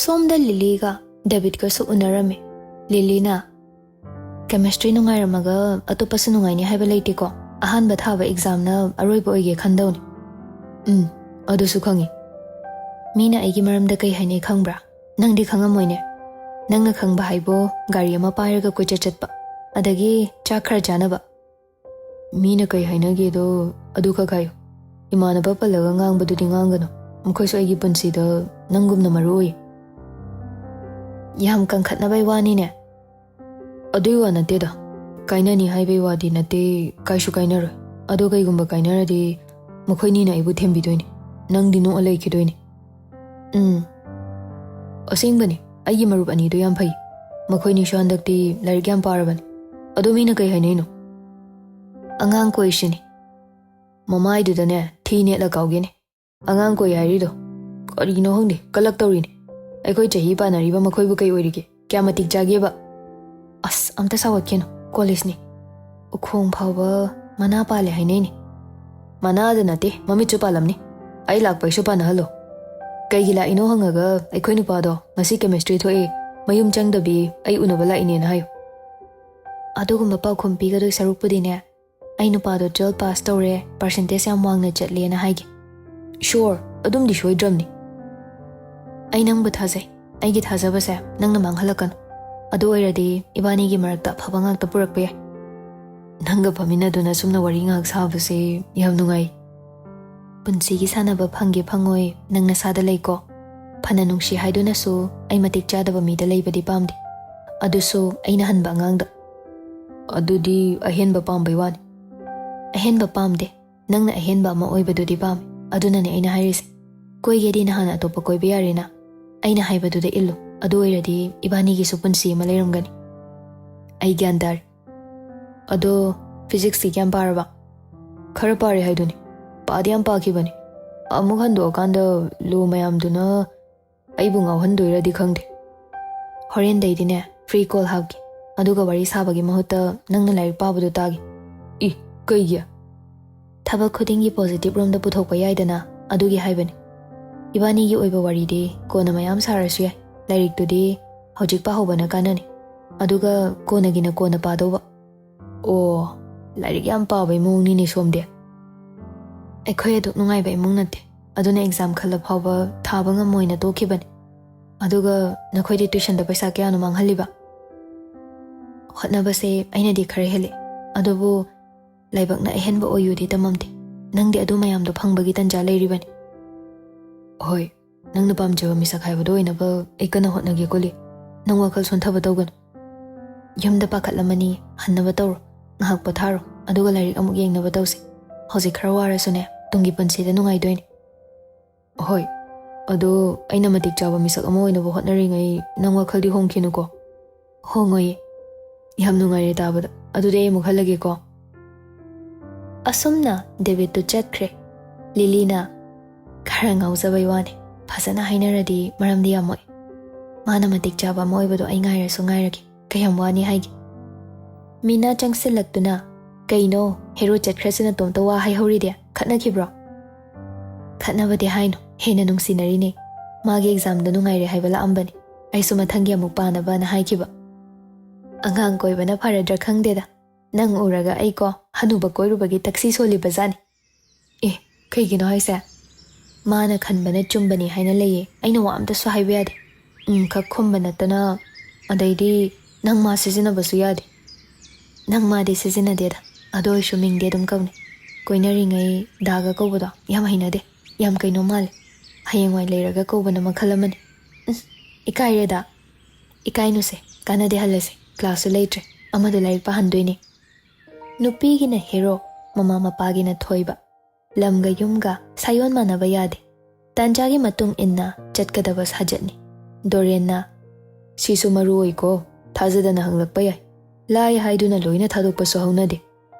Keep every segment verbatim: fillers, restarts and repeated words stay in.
ꯁꯣꯝꯗ ꯂꯤꯂꯤꯒ ꯗꯦꯕꯤꯠꯀꯁꯨ ꯎꯅꯔꯝꯃꯤ꯫ ꯂꯤꯂꯤꯅ, "ꯀꯦꯃꯤꯁꯇ꯭ꯔꯤ ꯅꯨꯡꯉꯥꯏꯔꯝꯃꯒ ꯑꯇꯣꯞꯄꯁꯨ ꯅꯨꯡꯉꯥꯏꯅꯤ ꯍꯥꯏꯕ ꯂꯩꯇꯦꯀꯣ꯫ ꯑꯍꯥꯟꯕ ꯊꯥꯕ ꯑꯦꯛꯖꯥꯝꯅ ꯑꯔꯣꯏꯕ ꯑꯣꯏꯒꯦ ꯈꯟꯗꯧꯅꯤ꯫" "ꯎꯝ, ꯑꯗꯨꯁꯨ ꯈꯪꯉꯤ꯫ ꯃꯤꯅ ꯑꯩꯒꯤ ꯃꯔꯝꯗ ꯀꯩ ꯍꯥꯏꯅꯩ ꯈꯪꯕ꯭ꯔꯥ? ꯅꯪꯗꯤ ꯈꯪꯉꯝꯃꯣꯏꯅꯦ꯫ ꯅꯪꯅ ꯈꯪꯕ ꯍꯥꯏꯕꯨ ꯒꯥꯔꯤ ꯑꯃ ꯄꯥꯏꯔꯒ ꯀꯣꯏꯆꯠ ꯆꯠꯄ, ꯑꯗꯒꯤ ꯆꯥꯛ ꯈꯔ ꯆꯥꯅꯕ꯫" "ꯃꯤꯅ ꯀꯩ ꯍꯥꯏꯅꯒꯦꯗꯣ ꯑꯗꯨꯈꯛ ꯍꯥꯏꯌꯨ꯫ ꯏꯃꯥꯟꯅꯕ ꯄꯜꯂꯒ ꯉꯥꯡꯕꯗꯨꯗꯤ ꯉꯥꯡꯒꯅꯨ꯫ ꯃꯈꯣꯏꯁꯨ ꯑꯩꯒꯤ ꯄꯨꯟꯁꯤꯗ ꯅꯪꯒꯨꯝꯅ ꯃꯔꯨ ꯑꯣꯏ꯫" "ꯌꯥꯝ ꯀꯟꯈꯠꯅꯕꯩ ꯋꯥꯅꯤꯅꯦ꯫" "ꯑꯗꯨꯏ ꯋꯥ ꯅꯠꯇꯦꯗ꯫ ꯀꯥꯏꯅꯅꯤ ꯍꯥꯏꯕꯩ ꯋꯥꯗꯤ ꯅꯠꯇꯦ, ꯀꯥꯏꯁꯨ ꯀꯥꯏꯅꯔꯣꯏ꯫ ꯑꯗꯣ ꯀꯩꯒꯨꯝꯕ ꯀꯥꯏꯅꯔꯗꯤ ꯃꯈꯣꯏꯅꯤꯅ ꯑꯩꯕꯨ ꯊꯦꯝꯕꯤꯗꯣꯏꯅꯤ꯫ ꯅꯪꯗꯤ ꯅꯣꯛꯑ ꯂꯩꯈꯤꯗꯣꯏꯅꯤ꯫" "ꯎꯝ, ꯑꯁꯦꯡꯕꯅꯤ, ꯑꯩꯒꯤ ꯃꯔꯨꯞ ꯑꯅꯤꯗꯣ ꯌꯥꯝ ꯐꯩ꯫ ꯃꯈꯣꯏꯅꯤꯁꯨ ꯍꯟꯗꯛꯇꯤ ꯂꯥꯏꯔꯤꯛ ꯌꯥꯝ ꯄꯥꯔꯕꯅꯤ꯫ ꯑꯗꯣ ꯃꯤꯅ ꯀꯩ ꯍꯥꯏꯅꯩꯅꯣ?" "ꯑꯉꯥꯡ ꯀꯣꯏꯁꯤꯅꯤ꯫" ꯃꯃꯥꯏꯗꯨꯗꯅꯦ ꯊꯤ ꯅꯦꯠꯂ ꯀꯥꯎꯒꯦꯅꯦ꯫ "ꯑꯉꯥꯡ ꯀꯣꯏ ꯍꯥꯏꯔꯤꯗꯣ ꯀꯔꯤꯅꯣ ꯈꯪꯗꯦ, ꯀꯂꯛ ꯇꯧꯔꯤꯅꯦ꯫ ꯑꯩꯈꯣꯏ ꯆꯍꯤ ꯄꯥꯟꯅꯔꯤꯕ ꯃꯈꯣꯏꯕꯨ ꯀꯩ ꯑꯣꯏꯔꯤꯒꯦ? ꯀꯌꯥ ꯃꯇꯤꯛ ꯆꯥꯒꯦꯕ?" "ꯑꯁ, ꯑꯝꯇ ꯁꯥꯎꯒꯠꯀꯦꯅꯣ, ꯀꯣꯂꯦꯖꯅꯤ꯫ ꯎꯈꯣꯡ ꯐꯥꯎꯕ ꯃꯅꯥ ꯄꯥꯜꯂꯦ ꯍꯥꯏꯅꯩꯅꯦ꯫" "ꯃꯅꯥꯗ ꯅꯠꯇꯦ, ꯃꯃꯤꯠꯁꯨ ꯄꯥꯜꯂꯝꯅꯤ꯫ ꯑꯩ ꯂꯥꯛꯄꯩꯁꯨ ꯄꯥꯟꯅꯍꯜꯂꯣ꯫ ꯀꯩꯒꯤ ꯂꯥꯛꯏꯅꯣ ꯍꯪꯉꯒ, 'ꯑꯩꯈꯣꯏ ꯅꯨꯄꯥꯗꯣ ꯉꯁꯤ ꯀꯦꯃꯤꯁꯇ꯭ꯔꯤ ꯊꯣꯛꯑꯦ, ꯃꯌꯨꯝ ꯆꯪꯗꯕꯤ ꯑꯩ ꯎꯅꯕ ꯂꯥꯛꯏꯅꯦꯅ' ꯍꯥꯏꯌꯨ꯫" "ꯑꯗꯨꯒꯨꯝꯕ ꯄꯥꯎꯈꯨꯝ ꯄꯤꯒꯗꯣꯏ ꯁꯔꯨꯛꯄꯨꯗꯤꯅꯦ, 'ꯑꯩ ꯅꯨꯄꯥꯗꯣ ꯇꯨꯋꯦꯜꯐ ꯄꯥꯁ ꯇꯧꯔꯦ, ꯄꯥꯔꯁꯦꯟꯇꯦꯖ ꯌꯥꯝ ꯋꯥꯡꯅ ꯆꯠꯂꯦꯅ' ꯍꯥꯏꯒꯦ꯫" "ꯁꯤꯌꯣꯔ, ꯑꯗꯨꯝꯗꯤ ꯁꯣꯏꯗ꯭ꯔꯕꯅꯤ꯫" "ꯑꯩ ꯅꯪꯕꯨ ꯊꯥꯖꯩ꯫ ꯑꯩꯒꯤ ꯊꯥꯖꯕꯁꯦ ꯅꯪꯅ ꯃꯥꯡꯍꯜꯂꯛꯀꯅꯨ꯫ ꯑꯗꯨ ꯑꯣꯏꯔꯗꯤ ꯏꯕꯥꯅꯤꯒꯤ ꯃꯔꯛꯇ ꯑꯐꯕ ꯉꯥꯛꯇ ꯄꯨꯔꯛꯄ ꯌꯥꯏ꯫" "ꯅꯪꯒ ꯐꯝꯃꯤꯟꯅꯗꯨꯅ ꯁꯨꯝꯅ ꯋꯥꯔꯤ ꯉꯥꯏꯍꯥꯛ ꯁꯥꯕꯁꯦ ꯌꯥꯝ ꯅꯨꯡꯉꯥꯏ꯫" "ꯄꯨꯟꯁꯤꯒꯤ ꯁꯥꯟꯅꯕ ꯐꯪꯒꯦ ꯐꯪꯉꯣꯏ ꯅꯪ ꯅꯁꯥꯗ ꯂꯩꯀꯣ꯫ ꯐꯅ ꯅꯨꯡꯁꯤ ꯍꯥꯏꯗꯨꯅꯁꯨ ꯑꯩ ꯃꯇꯤꯛ ꯆꯥꯗꯕ ꯃꯤꯗ ꯂꯩꯕꯗꯤ ꯄꯥꯝꯗꯦ, ꯑꯗꯨꯁꯨ ꯑꯩꯅ ꯍꯟꯕ ꯑꯉꯥꯡꯗ꯫" "ꯑꯗꯨꯗꯤ ꯑꯍꯦꯟꯕ ꯄꯥꯝꯕꯩ ꯋꯥꯅꯤ꯫" "ꯑꯍꯦꯟꯕ ꯄꯥꯝꯗꯦ, ꯅꯪꯅ ꯑꯍꯦꯟꯕ ꯑꯃ ꯑꯣꯏꯕꯗꯨꯗꯤ ꯄꯥꯝꯃꯤ꯫ ꯑꯗꯨꯅꯅꯦ ꯑꯩꯅ ꯍꯥꯏꯔꯤꯁꯦ꯫ ꯀꯣꯏꯒꯦꯗꯤ ꯅꯍꯥꯟ ꯑꯇꯣꯞꯄ ꯀꯣꯏꯕ ꯌꯥꯔꯦꯅ꯫ ꯑꯩꯅ ꯍꯥꯏꯕꯗꯨꯗ ꯏꯜꯂꯨ, ꯑꯗꯨ ꯑꯣꯏꯔꯗꯤ ꯏꯕꯥꯅꯤꯒꯤꯁꯨ ꯄꯨꯟꯁꯤ ꯑꯃ ꯂꯩꯔꯝꯒꯅꯤ꯫" "ꯑꯩ ꯒ꯭ꯌꯥꯟ ꯇꯥꯔꯦ꯫ ꯑꯗꯣ ꯐꯤꯖꯤꯛꯁꯇꯤ ꯀꯌꯥꯝ ꯄꯥꯔꯕ?" "ꯈꯔ ꯄꯥꯔꯦ ꯍꯥꯏꯗꯨꯅꯤ꯫ ꯄꯥꯗꯤ ꯌꯥꯝ ꯄꯥꯈꯤꯕꯅꯤ꯫ ꯑꯃꯨꯛ ꯍꯟꯗꯣꯛꯑꯀꯥꯟꯗ ꯂꯣ ꯃꯌꯥꯝꯗꯨꯅ ꯑꯩꯕꯨ ꯉꯥꯎꯍꯟꯗꯣꯏꯔꯗꯤ ꯈꯪꯗꯦ꯫" "ꯍꯣꯔꯦꯟꯗꯩꯗꯤꯅꯦ, ꯐ꯭ꯔꯤ ꯀꯣꯜ ꯍꯥꯞꯀꯦ꯫ ꯑꯗꯨꯒ ꯋꯥꯔꯤ ꯁꯥꯕꯒꯤ ꯃꯍꯨꯠꯇ ꯅꯪꯅ ꯂꯥꯏꯔꯤꯛ ꯄꯥꯕꯗꯣ ꯇꯥꯒꯦ꯫" "ꯏ, ꯀꯩꯒꯤ?" "ꯊꯕꯛ ꯈꯨꯗꯤꯡꯒꯤ ꯄꯣꯖꯤꯇꯤꯚ ꯔꯣꯝꯗ ꯄꯨꯊꯣꯛꯄ ꯌꯥꯏꯗꯅ, ꯑꯗꯨꯒꯤ ꯍꯥꯏꯕꯅꯤ꯫" ꯏꯕꯥꯅꯤꯒꯤ ꯑꯣꯏꯕ ꯋꯥꯔꯤꯗꯤ ꯀꯣꯟꯅ ꯃꯌꯥꯝ ꯁꯥꯔꯁꯨ ꯌꯥꯏ꯫ ꯂꯥꯏꯔꯤꯛꯇꯨꯗꯤ ꯍꯧꯖꯤꯛ ꯄꯥꯍꯧꯕꯅ ꯀꯥꯟꯅꯅꯤ꯫ ꯑꯗꯨꯒ ꯀꯣꯟꯅꯒꯤꯅ ꯀꯣꯟꯅ ꯄꯥꯗꯧꯕ꯫ ꯑꯣ, ꯂꯥꯏꯔꯤꯛ ꯌꯥꯝ ꯄꯥꯕ ꯏꯃꯨꯡꯅꯤꯅꯦ ꯁꯣꯝꯗꯤ꯫ ꯑꯩꯈꯣꯏ ꯑꯗꯨꯛ ꯅꯨꯡꯉꯥꯏꯕ ꯏꯃꯨꯡ ꯅꯠꯇꯦ꯫ ꯑꯗꯨꯅ ꯑꯦꯛꯖꯥꯝ ꯈꯜꯂ ꯐꯥꯎꯕ ꯊꯥꯕ ꯉꯝꯃꯣꯏꯅ ꯇꯣꯛꯈꯤꯕꯅꯤ꯫ ꯑꯗꯨꯒ ꯅꯈꯣꯏꯗꯤ ꯇ꯭ꯌꯨꯁꯟꯗ ꯄꯩꯁꯥ ꯀꯌꯥꯅꯣ ꯃꯥꯡꯍꯜꯂꯤꯕ? ꯍꯣꯠꯅꯕꯁꯦ ꯑꯩꯅꯗꯤ ꯈꯔ ꯍꯦꯜꯂꯦ꯫ ꯑꯗꯨꯕꯨ ꯂꯥꯏꯕꯛꯅ ꯑꯍꯦꯟꯕ ꯑꯣꯏꯌꯨꯗꯤ ꯇꯝꯃꯝꯗꯦ꯫ ꯅꯪꯗꯤ ꯑꯗꯨ ꯃꯌꯥꯝꯗꯣ ꯐꯪꯕꯒꯤ ꯇꯟꯖꯥ ꯂꯩꯔꯤꯕꯅꯤ꯫ ꯍꯣꯏ, ꯅꯪꯅ ꯄꯥꯝꯖꯕ ꯃꯤꯁꯛ ꯍꯥꯏꯕꯗꯣ ꯑꯣꯏꯅꯕ ꯑꯩ ꯀꯟꯅ ꯍꯣꯠꯅꯒꯦ ꯀꯣꯂꯤ꯫ ꯅꯪ ꯋꯥꯈꯜ ꯁꯣꯟꯊꯕ ꯇꯧꯒꯅꯨ꯫ ꯌꯨꯝꯗ ꯄꯥꯈꯠꯂꯝꯃꯅꯤ, ꯍꯟꯅꯕ ꯇꯧꯔꯣ꯫ ꯉꯥꯏꯍꯥꯛ ꯄꯣꯊꯥꯔꯣ, ꯑꯗꯨꯒ ꯂꯥꯏꯔꯤꯛ ꯑꯃꯨꯛ ꯌꯦꯡꯅꯕ ꯇꯧꯁꯦ꯫ ꯍꯧꯖꯤꯛ ꯈꯔ ꯋꯥꯔꯁꯨꯅꯦ, ꯇꯨꯡꯒꯤ ꯄꯨꯟꯁꯤꯗ ꯅꯨꯡꯉꯥꯏꯗꯣꯏꯅꯦ꯫ ꯍꯣꯏ, ꯑꯗꯣ ꯑꯩꯅ ꯃꯇꯤꯛ ꯆꯥꯕ ꯃꯤꯁꯛ ꯑꯃ ꯑꯣꯏꯅꯕ ꯍꯣꯠꯅꯔꯤꯉꯩ ꯅꯪ ꯋꯥꯈꯜꯗꯤ ꯍꯣꯡꯈꯤꯅꯨꯀꯣ꯫ ꯍꯣꯡꯉꯣꯏꯌꯦ꯫ ꯌꯥꯝ ꯅꯨꯡꯉꯥꯏꯔꯦ ꯇꯥꯕꯗ꯫ ꯑꯗꯨꯗꯤ ꯑꯩ ꯑꯃꯨꯛ ꯍꯜꯂꯒꯦꯀꯣ꯫ ꯑꯁꯨꯝꯅ ꯗꯦꯕꯤꯠꯇꯨ ꯆꯠꯈ꯭ꯔꯦ꯫ ꯂꯤꯂꯤꯅ ꯈꯔ ꯉꯥꯎꯖꯕꯩ ꯋꯥꯅꯤ꯫ ꯐꯖꯅ ꯍꯥꯏꯅꯔꯗꯤ ꯃꯔꯝꯗꯤ ꯌꯥꯝ ꯃꯣꯛꯑꯦ꯫ ꯃꯥꯅ ꯃꯇꯤꯛ ꯆꯥꯕ ꯑꯃ ꯑꯣꯏꯕꯗꯣ ꯑꯩ ꯉꯥꯏꯔꯁꯨ ꯉꯥꯏꯔꯒꯦ꯫ ꯀꯌꯥꯝ ꯋꯥꯅꯤ ꯍꯥꯏꯒꯦ? ꯃꯤꯅꯥ ꯆꯪꯁꯤꯜꯂꯛꯇꯨꯅ, "ꯀꯩꯅꯣ, ꯍꯦꯔꯣ ꯆꯠꯈ꯭ꯔꯁꯤ ꯅꯇꯣꯝꯇ ꯋꯥ ꯍꯥꯏꯍꯧꯔꯤꯗꯤ? ꯈꯠꯅꯈꯤꯕ꯭ꯔꯣ?" "ꯈꯠꯅꯕꯗꯤ ꯍꯥꯏꯅꯣ, ꯍꯦꯟꯅ ꯅꯨꯡꯁꯤꯅꯔꯤꯅꯦ꯫ ꯃꯥꯒꯤ ꯑꯦꯛꯖꯥꯝꯗꯣ ꯅꯨꯡꯉꯥꯏꯔꯦ ꯍꯥꯏꯕ ꯂꯥꯛꯑꯝꯕꯅꯤ꯫ ꯑꯩꯁꯨ ꯃꯊꯪꯒꯤ ꯑꯃꯨꯛ ꯄꯥꯅꯕꯅ ꯍꯥꯏꯈꯤꯕ꯫ ꯑꯉꯥꯡ ꯀꯣꯏꯕꯅ ꯐꯔꯗ꯭ꯔꯥ ꯈꯪꯗꯦꯗ꯫ ꯅꯪ ꯎꯔꯒ ꯑꯩꯀꯣ ꯍꯅꯨꯕ ꯀꯣꯏꯔꯨꯕꯒꯤ ꯇꯛꯁꯤ ꯁꯣꯜꯂꯤꯕ ꯖꯥꯠꯅꯤ꯫ ꯑꯦ, ꯀꯩꯒꯤꯅꯣ ꯍꯥꯏꯁꯦ? ꯃꯥꯅ ꯈꯟꯕꯅ ꯆꯨꯝꯕꯅꯤ ꯍꯥꯏꯅ ꯂꯩꯌꯦ꯫ ꯑꯩꯅ ꯋꯥ ꯑꯝꯇꯁꯨ ꯍꯥꯏꯕ ꯌꯥꯗꯦ꯫ ꯎꯝ ꯈꯛ ꯈꯨꯝꯕ ꯅꯠꯇꯅ, ꯑꯗꯩꯗꯤ ꯅꯪ ꯃꯥ ꯁꯤꯖꯤꯟꯅꯕꯁꯨ ꯌꯥꯗꯦ꯫ ꯅꯪ ꯃꯥꯗꯤ ꯁꯤꯖꯤꯟꯅꯗꯦꯗ꯫ ꯑꯗꯨ ꯑꯣꯏꯔꯁꯨ ꯃꯤꯡꯗꯤ ꯑꯗꯨꯝ ꯀꯧꯅꯩ꯫ ꯀꯣꯏꯅꯔꯤꯉꯩ ꯗꯥꯒ ꯀꯧꯕꯗꯣ ꯌꯥꯝ ꯍꯩꯅꯗꯦ꯫ ꯌꯥꯝ ꯀꯩꯅꯣ ꯃꯥꯜꯂꯦ꯫ ꯍꯌꯦꯡꯋꯥꯏ ꯂꯩꯔꯒ ꯀꯧꯕꯅ ꯃꯈꯜ ꯑꯃꯅꯤ꯫ ꯎꯝ, ꯏꯀꯥꯏꯔꯦꯗ꯫ ꯏꯀꯥꯏꯅꯨꯁꯦ, ꯀꯥꯟꯅꯗꯦ, ꯍꯜꯂꯁꯦ꯫ ꯀ꯭ꯂꯥꯁꯁꯨ ꯂꯩꯇ꯭ꯔꯦ꯫ ꯑꯃꯗꯣ ꯂꯥꯏꯔꯤꯛ ꯄꯥꯍꯟꯗꯣꯏꯅꯦ꯫ ꯅꯨꯄꯤꯒꯤꯅ ꯍꯦꯔꯣ, ꯃꯃꯥ ꯃꯄꯥꯒꯤꯅ ꯊꯣꯏꯕ꯫ ꯂꯝꯒ ꯌꯨꯝꯒ ꯁꯥꯏꯌꯣꯟ ꯃꯥꯟꯅꯕ ꯌꯥꯗꯦ꯫ ꯇꯥꯟꯖꯥꯒꯤ ꯃꯇꯨꯡ ꯏꯟꯅ ꯆꯠꯀꯗꯕ ꯁꯥꯖꯠꯅꯤ꯫ ꯗꯣꯔꯦꯟꯅ, "ꯁꯤꯁꯨ ꯃꯔꯨ ꯑꯣꯏꯀꯣ, ꯊꯥꯖꯗꯅ ꯍꯪꯂꯛꯄ ꯌꯥꯏ꯫ ꯂꯥꯏ ꯍꯥꯏꯗꯨꯅ ꯂꯣꯏꯅ ꯊꯥꯗꯣꯛꯄꯁꯨ ꯍꯧꯅꯗꯦ꯫"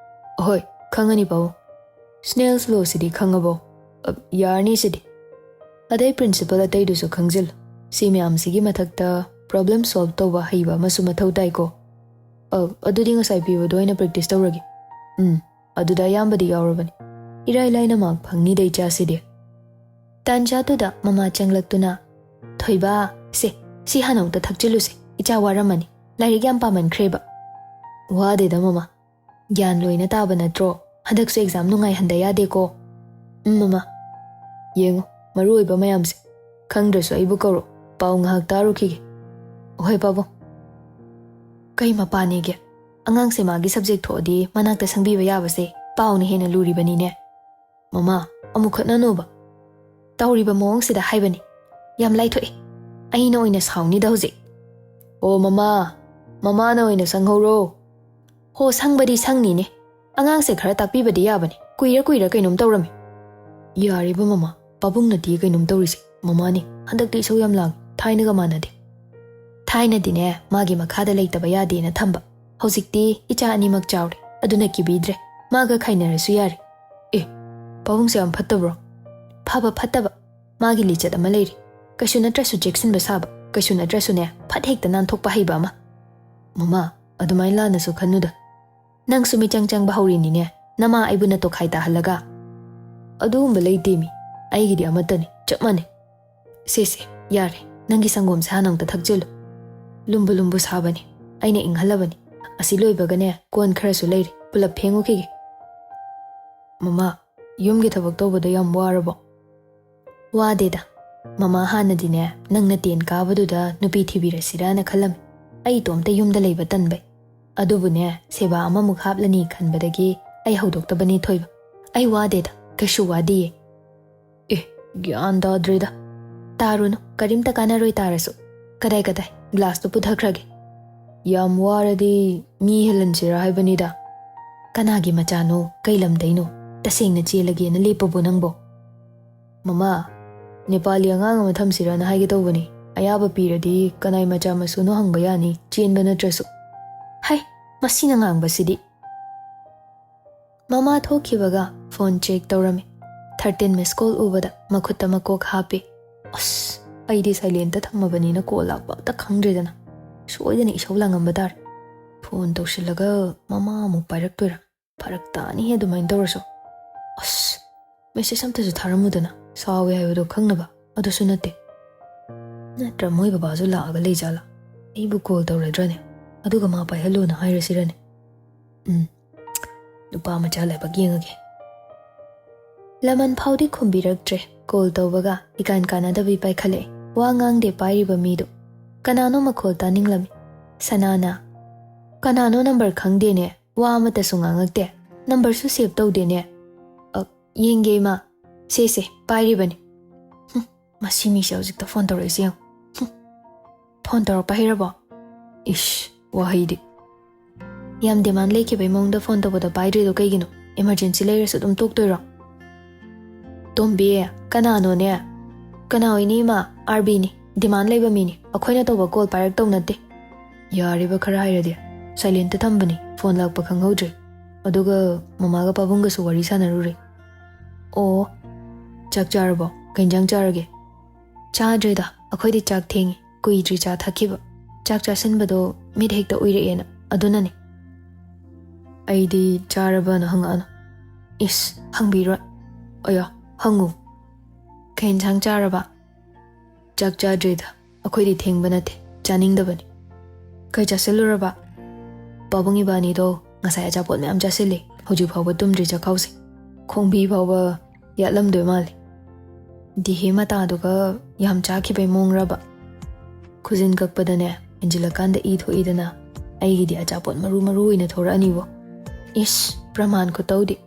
"ꯑꯍꯣꯏ, ꯈꯪꯉꯅꯤ ꯄꯥꯕꯨꯡ꯫ Snell's law ꯁꯤꯗꯤ ꯈꯪꯉꯕꯣ? ꯑ, ꯌꯥꯔꯅꯤ ꯁꯤꯗꯤ꯫ ꯑꯗꯩ principle ꯑꯇꯩꯗꯨꯁꯨ ꯈꯪꯖꯤꯜꯂꯨ꯫ ꯁꯤ ꯃꯌꯥꯝꯁꯤꯒꯤ ꯃꯊꯛꯇ problem solve ꯇꯧꯕ ꯍꯩꯕ ꯑꯃꯁꯨ ꯃꯊꯧ ꯇꯥꯏꯀꯣ꯫ ꯑ, ꯑꯗꯨꯗꯤ ꯉꯁꯥꯏ ꯄꯤꯕꯗꯣ ꯑꯣꯏꯅ practice ꯇꯧꯔꯒꯦ꯫ ꯎꯝ, ꯑꯗꯨꯗ ꯑꯌꯥꯝꯕꯗꯤ ꯌꯥꯎꯔꯕꯅꯤ꯫ ꯏꯔꯥꯏ ꯂꯥꯏꯅ mark ꯐꯪꯅꯤꯗ ꯏꯆꯥꯁꯤꯗꯤ꯫" ꯇꯥꯟꯖꯥꯗꯨꯗ ꯃꯃꯥ ꯆꯪꯂꯛꯇꯨꯅ, "ꯊꯣꯏꯕ, ꯁꯦ, ꯁꯤ ꯍꯥꯟꯅ ꯑꯃꯨꯛꯇ ꯊꯛꯆꯤꯜꯂꯨꯁꯦ, ꯏꯆꯥ ꯋꯥꯔꯝꯃꯅꯤ, ꯂꯥꯏꯔꯤꯛ ꯌꯥꯝ ꯄꯥꯃꯟꯈ꯭ꯔꯦꯕ"꯫ "ꯋꯥꯗꯦꯗ ꯃꯃꯥ, ꯒ꯭ꯌꯥꯟ ꯂꯣꯏꯅ ꯇꯥꯕ ꯅꯠꯇ꯭ꯔꯣ? ꯍꯟꯗꯛꯁꯨ ꯑꯦꯛꯖꯥꯝ ꯅꯨꯡꯉꯥꯏꯍꯟꯗ ꯌꯥꯗꯦꯀꯣ"꯫ "ꯎꯝ ꯃꯃꯥ, ꯌꯦꯡꯉꯨ, ꯃꯔꯨ ꯑꯣꯏꯕ ꯃꯌꯥꯝꯁꯦ꯫ ꯈꯪꯗ꯭ꯔꯁꯨ ꯑꯩꯕꯨ ꯀꯧꯔꯣ, ꯄꯥꯎ ꯉꯥꯏꯍꯥꯛ ꯇꯥꯔꯨꯈꯤꯒꯦ"꯫ "ꯍꯣꯏ ꯄꯥꯕꯨꯡ"꯫ ꯀꯩ ꯃꯄꯥꯅꯦꯒꯦ? ꯑꯉꯥꯡꯁꯦ ꯃꯥꯒꯤ ꯁꯕꯖꯦꯛ ꯊꯣꯛꯑꯗꯤ ꯃꯅꯥꯛꯇ ꯁꯪꯕꯤꯕ ꯌꯥꯕꯁꯦ ꯄꯥꯎꯅ ꯍꯦꯟꯅ ꯂꯨꯔꯤꯕꯅꯤꯅꯦ꯫ "ꯃꯃꯥ, ꯑꯃꯨꯛ ꯈꯠꯅꯅꯣꯕ"꯫ "ꯇꯧꯔꯤꯕ ꯃꯑꯣꯡꯁꯤꯗ ꯍꯥꯏꯕꯅꯤ꯫ ꯌꯥꯝ ꯂꯥꯏꯊꯣꯛꯏ꯫ ꯑꯩꯅ ꯑꯣꯏꯅ ꯁꯥꯎꯅꯤꯗ ꯍꯧꯖꯤꯛ"꯫ "ꯑꯣ ꯃꯃꯥ, ꯃꯃꯥꯅ ꯑꯣꯏꯅ ꯁꯪꯍꯧꯔꯣ"꯫ "ꯍꯣ, ꯁꯪꯕꯗꯤ ꯁꯪꯅꯤꯅꯦ꯫ ꯑꯉꯥꯡꯁꯦ ꯈꯔ ꯇꯥꯛꯄꯤꯕꯗꯤ ꯌꯥꯕꯅꯤ꯫ ꯀꯨꯏꯔ ꯀꯨꯏꯔ ꯀꯩꯅꯣꯝ ꯇꯧꯔꯝꯃꯤ"꯫ "ꯌꯥꯔꯦꯕ ꯃꯃꯥ, ꯄꯥꯕꯨꯡ ꯅꯠꯇꯤꯌꯦ ꯀꯩꯅꯣꯝ ꯇꯧꯔꯤꯁꯦ꯫ ꯃꯃꯥꯅꯤ, ꯍꯟꯗꯛꯇꯤ ꯏꯁꯧ ꯌꯥꯝ ꯂꯥꯡꯉꯤ, ꯊꯥꯏꯅꯒ ꯃꯥꯟꯅꯗꯦ"꯫ "ꯊꯥꯏꯅꯗꯤꯅꯦ, ꯃꯥꯒꯤ ꯃꯈꯥꯗ ꯂꯩꯇꯕ ꯌꯥꯗꯦꯅ ꯊꯝꯕ꯫ ꯍꯧꯖꯤꯛꯇꯤ ꯏꯆꯥ ꯑꯅꯤꯃꯛ ꯆꯥꯎꯔꯦ, ꯑꯗꯨꯅ ꯀꯤꯕꯤꯗ꯭ꯔꯦ꯫ ꯃꯥꯒ ꯈꯥꯏꯅꯔꯁꯨ ꯌꯥꯔꯦ"꯫ "ꯑꯦ, ꯄꯥꯕꯨꯡꯁꯦ ꯌꯥꯝ ꯐꯠꯇꯕ꯭ꯔꯣ?" "ꯐꯕ ꯐꯠꯇꯕ, ꯃꯥꯒꯤ ꯂꯤꯆꯠ ꯑꯃ ꯂꯩꯔꯤ꯫ ꯀꯩꯁꯨ ꯅꯠꯇ꯭ꯔꯁꯨ ꯆꯦꯛꯁꯤꯟꯕ ꯁꯥꯕ, ꯀꯩꯁꯨ ꯅꯠꯇ꯭ꯔꯁꯨꯅꯦ, ꯐꯠ ꯍꯦꯛꯇ ꯅꯥꯟꯊꯣꯛꯄ ꯍꯩꯕ ꯑꯃ"꯫ "ꯃꯃꯥ, ꯑꯗꯨꯃꯥꯏꯅ ꯂꯥꯟꯅꯁꯨ ꯈꯟꯅꯨꯗ"꯫ "ꯅꯪꯁꯨ ꯃꯤꯆꯪ ꯆꯪꯕ ꯍꯧꯔꯤꯅꯤꯅꯦ, ꯅꯃꯥ ꯑꯩꯕꯨ ꯅꯇꯣꯈꯥꯏ ꯇꯥꯍꯜꯂꯒ"꯫ "ꯑꯗꯨꯒꯨꯝꯕ ꯂꯩꯇꯦ ꯃꯤ, ꯑꯩꯒꯤꯗꯤ ꯑꯃꯠꯇꯅꯤ, ꯆꯞ ꯃꯥꯟꯅꯩ"꯫ "ꯁꯦ ꯁꯦ, ꯌꯥꯔꯦ, ꯅꯪꯒꯤ ꯁꯪꯒꯣꯝꯁꯦ ꯍꯥꯟꯅ ꯑꯝꯇ ꯊꯛꯆꯤꯜꯂꯨ꯫ ꯂꯨꯝꯕꯨ ꯂꯨꯝꯕꯨ ꯁꯥꯕꯅꯤ, ꯑꯩꯅ ꯏꯪꯍꯜꯂꯕꯅꯤ꯫ ꯑꯁꯤ ꯂꯣꯏꯕꯒꯅꯦ, ꯀꯣꯟ ꯈꯔꯁꯨ ꯂꯩꯔꯤ, ꯄꯨꯂꯞ ꯐꯦꯡꯉꯨꯈꯤꯒꯦ"꯫ "ꯃꯃꯥ, ꯌꯨꯝꯒꯤ ꯊꯕꯛ ꯇꯧꯕꯗ ꯌꯥꯝ ꯋꯥꯔꯕꯣ?" "ꯋꯥꯗꯦꯗ꯫ ꯃꯃꯥ, ꯍꯥꯟꯅꯗꯤꯅꯦ, ꯅꯪꯅ ꯇꯦꯟ ꯀꯥꯕꯗꯨꯗ ꯅꯨꯄꯤ ꯊꯤꯕꯤꯔꯁꯤꯔꯥꯅ ꯈꯜꯂꯝꯃꯤ꯫ ꯑꯩ ꯏꯇꯣꯝꯇ ꯌꯨꯝꯗ ꯂꯩꯕ ꯇꯟꯕꯩ꯫ ꯑꯗꯨꯕꯨꯅꯦ, ꯁꯦꯕꯥ ꯑꯃꯃꯨꯛ ꯍꯥꯞꯂꯅꯤ ꯈꯟꯕꯗꯒꯤ ꯑꯩ ꯍꯧꯗꯣꯛꯇꯕꯅꯤ ꯊꯣꯏꯕ꯫ ꯑꯩ ꯋꯥꯗꯦꯗ, ꯀꯩꯁꯨ ꯋꯥꯗꯤꯌꯦ"꯫ "ꯑꯦ, ꯒ꯭ꯌꯥꯟ ꯇꯥꯗ꯭ꯔꯦꯗ"꯫ "ꯇꯥꯔꯨꯅꯨ, ꯀꯔꯤꯝꯇ ꯀꯥꯟꯅꯔꯣꯏ ꯇꯥꯔꯁꯨ"꯫ "ꯀꯗꯥꯏ ꯀꯗꯥꯏ? ꯒ꯭ꯂꯥꯁꯇꯨ ꯄꯨꯊꯈ꯭ꯔꯒꯦ"꯫ "ꯌꯥꯝ ꯋꯥꯔꯗꯤ ꯃꯤ ꯍꯦꯜꯍꯟꯁꯤꯔꯥ ꯍꯥꯏꯕꯅꯤꯗ"꯫ "ꯀꯅꯥꯒꯤ ꯃꯆꯥꯅꯣ? ꯀꯩ ꯂꯝꯗꯩꯅꯣ? ꯇꯁꯦꯡꯅ ꯆꯦꯜꯂꯒꯦꯅ ꯂꯦꯞꯄꯕꯣ ꯅꯪꯕꯣ?" "ꯃꯃꯥ, ꯅꯦꯄꯥꯂꯤ ꯑꯉꯥꯡ ꯑꯃ ꯊꯝꯁꯤꯔꯥꯅ ꯍꯥꯏꯒꯦ ꯇꯧꯕꯅꯤ꯫ ꯑꯌꯥꯕ ꯄꯤꯔꯗꯤ ꯀꯅꯥꯏ ꯃꯆꯥ ꯃꯁꯨꯅꯣ ꯍꯪꯕ ꯌꯥꯅꯤ, ꯆꯦꯟꯕ ꯅꯠꯇ꯭ꯔꯁꯨ"꯫ "ꯍꯩ, ꯃꯁꯤꯅ ꯉꯥꯡꯕꯁꯤꯗꯤ"꯫ ꯃꯃꯥ ꯊꯣꯛꯈꯤꯕꯒ ꯐꯣꯟ ꯆꯦꯛ ꯇꯧꯔꯝꯃꯤ꯫ ꯊꯥꯔꯇꯤꯟ ꯃꯤꯁ ꯀꯣꯜ ꯎꯕꯗ ꯃꯈꯨꯠꯇ ꯃꯀꯣꯛ ꯍꯥꯞꯄꯤ꯫ "ꯑꯁ, ꯑꯩꯗꯤ ꯁꯥꯏꯂꯦꯟꯇ ꯊꯝꯃꯕꯅꯤꯅ ꯀꯣꯜ ꯂꯥꯛꯄ ꯑꯝꯇ ꯈꯪꯗ꯭ꯔꯦꯗꯅ꯫ ꯁꯣꯏꯗꯅ ꯏꯁꯧ ꯂꯥꯡꯉꯝꯕ ꯇꯥꯔꯦ꯫ ꯐꯣꯟ ꯇꯧꯁꯤꯜꯂꯒ ꯃꯃꯥ ꯑꯃꯨꯛ ꯄꯥꯏꯔꯛꯇꯣꯏꯔꯥ? ꯐꯔꯛ ꯇꯥꯅꯤꯍꯦ ꯑꯗꯨꯃꯥꯏꯅ ꯇꯧꯔꯁꯨ꯫ ꯑꯁ, ꯃꯦꯁꯦꯖ ꯑꯝꯇꯁꯨ ꯊꯥꯔꯝꯃꯨꯗꯅ꯫ ꯁꯥꯎꯋꯦ ꯍꯥꯏꯕꯗꯣ ꯈꯪꯅꯕ? ꯑꯗꯨꯁꯨ ꯅꯠꯇꯦ꯫ ꯅꯠꯇ꯭ꯔ ꯃꯣꯏ ꯕꯕꯥꯁꯨ ꯂꯥꯛꯑꯒ ꯂꯩꯖꯥꯠꯂꯥ? ꯑꯩꯕꯨ ꯀꯣꯜ ꯇꯧꯔꯗ꯭ꯔꯅꯦ? ꯑꯗꯨꯒ ꯃꯥ ꯄꯥꯏꯍꯜꯂꯣꯅ ꯍꯥꯏꯔꯁꯤꯔꯅꯦ? ꯎꯝ, ꯅꯨꯄꯥ ꯃꯆꯥ ꯂꯥꯏꯕꯛ ꯌꯦꯡꯉꯒꯦ꯫ ꯂꯃꯟ ꯐꯥꯎꯗꯤ ꯈꯨꯝꯕꯤꯔꯛꯇ꯭ꯔꯦ꯫ ꯀꯣꯜ ꯇꯧꯕꯒ ꯏꯀꯥꯟ ꯀꯥꯟꯅꯗꯕꯤ ꯄꯥꯏꯈꯠꯂꯛꯑꯦ꯫ ꯋꯥ ꯉꯥꯡꯗꯦ ꯄꯥꯏꯔꯤꯕ ꯃꯤꯗꯣ꯫ ꯀꯅꯥꯅꯣ ꯃꯈꯣꯜ ꯇꯥꯅꯤꯡꯂꯝꯃꯤ꯫ ꯁꯅꯥꯅ, "ꯀꯅꯥꯅꯣ ꯅꯝꯕꯔ ꯈꯪꯗꯦꯅꯦ, ꯋꯥ ꯑꯃꯠꯇꯁꯨ ꯉꯥꯡꯉꯛꯇꯦ, ꯅꯝꯕꯔꯁꯨ ꯁꯦꯚ ꯇꯧꯗꯦꯅꯦ꯫ ꯑ, ꯌꯦꯡꯒꯦ ꯏꯃꯥ, ꯁꯦ ꯁꯦ, ꯄꯥꯏꯔꯤꯕꯅꯤ꯫ ꯍꯨꯝ, ꯃꯁꯤ ꯃꯤꯁꯦ ꯍꯧꯖꯤꯛꯇ ꯐꯣꯟ ꯇꯧꯔꯛꯏꯁꯦ ꯌꯦꯡꯉꯨ꯫ ꯍꯨꯝ, ꯐꯣꯟ ꯇꯧꯔꯛꯄ ꯍꯩꯔꯕꯣ? ꯏꯁ, ꯋꯥꯍꯩꯗꯤ꯫ ꯌꯥꯝ ꯗꯤꯃꯥꯟ ꯂꯩꯈꯤꯕꯩ ꯃꯑꯣꯡꯗ ꯐꯣꯟ ꯇꯧꯕꯗ ꯄꯥꯏꯗ꯭ꯔꯤꯗꯣ ꯀꯩꯒꯤꯅꯣ? ꯏꯃꯔꯖꯦꯟꯁꯤ ꯂꯩꯔꯁꯨ ꯑꯗꯨꯝ ꯇꯣꯛꯇꯣꯏꯔꯣ?" "ꯇꯣꯝꯕꯤ, ꯀꯅꯥꯅꯣꯅꯦ?" "ꯀꯅꯥ ꯑꯣꯏꯅꯤ ꯏꯃꯥ? ꯑꯥꯔꯕꯤꯅꯤ, ꯗꯤꯃꯥꯟ ꯂꯩꯕ ꯃꯤꯅꯤ꯫ ꯑꯩꯈꯣꯏꯅ ꯇꯧꯕ ꯀꯣꯜ ꯄꯥꯏꯔꯛꯇꯧ ꯅꯠꯇꯦ꯫" ꯌꯥꯔꯤꯕ ꯈꯔ ꯍꯥꯏꯔꯗꯤ꯫ ꯁꯥꯏꯂꯦꯟꯇ ꯊꯝꯕꯅꯤ, ꯐꯣꯟ ꯂꯥꯛꯄ ꯈꯪꯍꯧꯗ꯭ꯔꯦ꯫ ꯑꯗꯨꯒ ꯃꯃꯥꯒ ꯄꯥꯕꯨꯡꯒꯁꯨ ꯋꯥꯔꯤ ꯁꯥꯟꯅꯔꯨꯔꯦ꯫ "ꯑꯣ, ꯆꯥꯛ ꯆꯥꯔꯕꯣ? ꯀꯩ ꯏꯟꯖꯥꯡ ꯆꯥꯔꯒꯦ?" "ꯆꯥꯗ꯭ꯔꯤꯗ, ꯑꯩꯈꯣꯏꯗꯤ ꯆꯥꯛ ꯊꯦꯡꯉꯤ꯫ ꯀꯨꯏꯗ꯭ꯔꯤ ꯆꯥ ꯊꯛꯈꯤꯕ꯫ ꯆꯥꯛ ꯆꯥꯁꯤꯟꯕꯗꯣ ꯃꯤꯠ ꯍꯦꯛꯇ ꯎꯏꯔꯛꯑꯦꯅ, ꯑꯗꯨꯅꯅꯦ꯫" "ꯑꯩꯗꯤ ꯆꯥꯔꯕꯅ ꯍꯪꯉꯛꯑꯅꯨ꯫" "ꯏꯁ, ꯍꯪꯕꯤꯔꯣꯏ꯫" "ꯑꯌꯥ, ꯍꯪꯉꯨ꯫" "ꯀꯩ ꯏꯟꯁꯥꯡ ꯆꯥꯔꯕ?" "ꯆꯥꯛ ꯆꯥꯗ꯭ꯔꯤꯗ, ꯑꯩꯈꯣꯏꯗꯤ ꯊꯦꯡꯕ ꯅꯠꯇꯦ, ꯆꯥꯅꯤꯡꯗꯕꯅꯤ꯫" "ꯀꯩ ꯆꯥꯁꯤꯜꯂꯨꯔꯕ?" "ꯄꯥꯕꯨꯡ ꯏꯕꯥꯅꯤꯗꯣ ꯉꯁꯥꯏ ꯑꯆꯥꯄꯣꯠ ꯃꯌꯥꯝ ꯆꯥꯁꯤꯜꯂꯦ, ꯍꯧꯖꯤꯛ ꯐꯥꯎꯕ ꯇꯨꯝꯗ꯭ꯔꯤ ꯆꯥꯛꯈꯥꯎꯁꯦ꯫ ꯈꯣꯡꯕꯤ ꯐꯥꯎꯕ ꯌꯥꯠꯂꯝꯗꯣꯏ ꯃꯥꯜꯂꯦ꯫" ꯗꯤꯍꯦ ꯃꯇꯥꯗꯨꯒ ꯌꯥꯝ ꯆꯥꯈꯤꯕꯩ ꯃꯑꯣꯡꯔꯕ? ꯈꯨꯖꯤꯟ ꯀꯛꯄꯗꯅꯦ, ꯍꯦꯟꯖꯤꯜꯂꯀꯥꯟꯗ ꯏ ꯊꯣꯛꯏꯗꯅ, ꯑꯩꯒꯤꯗꯤ ꯑꯆꯥꯄꯣꯠ ꯃꯔꯨ ꯃꯔꯨ ꯑꯣꯏꯅ ꯊꯣꯔꯛꯑꯅꯤꯕꯣ꯫ ꯏꯁ, ꯄ꯭ꯔꯃꯥꯟ ꯈꯨꯇꯧꯗꯤ꯫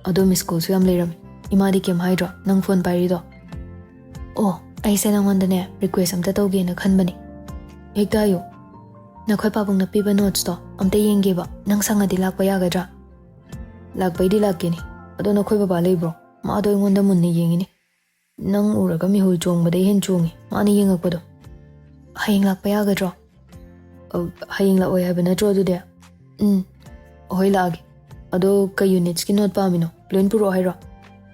ꯑꯗꯣ ꯃꯤꯁ ꯀꯣꯜꯁꯨ ꯌꯥꯝ ꯂꯩꯔꯝꯃꯤ꯫ ꯏꯃꯥꯗꯤ ꯀꯩꯝ ꯍꯥꯏꯗ꯭ꯔꯣ, ꯅꯪ ꯐꯣꯟ ꯄꯥꯏꯔꯤꯗꯣ? ꯑꯣ, ꯑꯩꯁꯦ ꯅꯪꯉꯣꯟꯗꯅꯦ ꯔꯤꯀ꯭ꯋꯦꯁ ꯑꯝꯇ ꯇꯧꯒꯦꯅ ꯈꯟꯕꯅꯤ꯫ ꯍꯦꯛꯇ ꯍꯥꯏꯌꯨ꯫ ꯅꯈꯣꯏ ꯄꯥꯕꯨꯡꯅ ꯄꯤꯕ ꯅꯣꯠꯁꯇꯣ ꯑꯝꯇ ꯌꯦꯡꯒꯦꯕ, ꯅꯪ ꯁꯪꯉꯗꯤ ꯂꯥꯛꯄ ꯌꯥꯒꯗ꯭ꯔꯥ? ꯂꯥꯛꯄꯩꯗꯤ ꯂꯥꯛꯀꯦꯅꯦ꯫ ꯑꯗꯣ ꯅꯈꯣꯏ ꯕꯕꯥ ꯂꯩꯕ꯭ꯔꯣ? ꯃꯥꯗꯣ ꯑꯩꯉꯣꯟꯗ ꯃꯨꯟꯅ ꯌꯦꯡꯉꯤꯅꯦ꯫ ꯅꯪ ꯎꯔꯒ ꯃꯤꯍꯨꯜ ꯆꯣꯡꯕꯗꯩ ꯍꯦꯟ ꯆꯣꯡꯉꯤ ꯃꯥꯅ ꯌꯦꯡꯉꯛꯄꯗꯣ꯫ ꯍꯌꯦꯡ ꯂꯥꯛꯄ ꯌꯥꯒꯗ꯭ꯔꯣ? ꯑ, ꯍꯌꯦꯡ ꯂꯥꯛꯑꯣꯏ ꯍꯥꯏꯕ ꯅꯠꯇ꯭ꯔꯣ ꯑꯗꯨꯗꯤ? ꯎꯝ, ꯍꯣꯏ ꯂꯥꯛꯑꯒꯦ꯫ ꯑꯗꯣ ꯀꯩ ꯌꯨꯅꯤꯠꯁꯀꯤ ꯅꯣꯠ ꯄꯥꯝꯃꯤꯅꯣ? ꯂꯣꯏ ꯄꯨꯔꯛꯑꯣ ꯍꯥꯏꯔꯣ?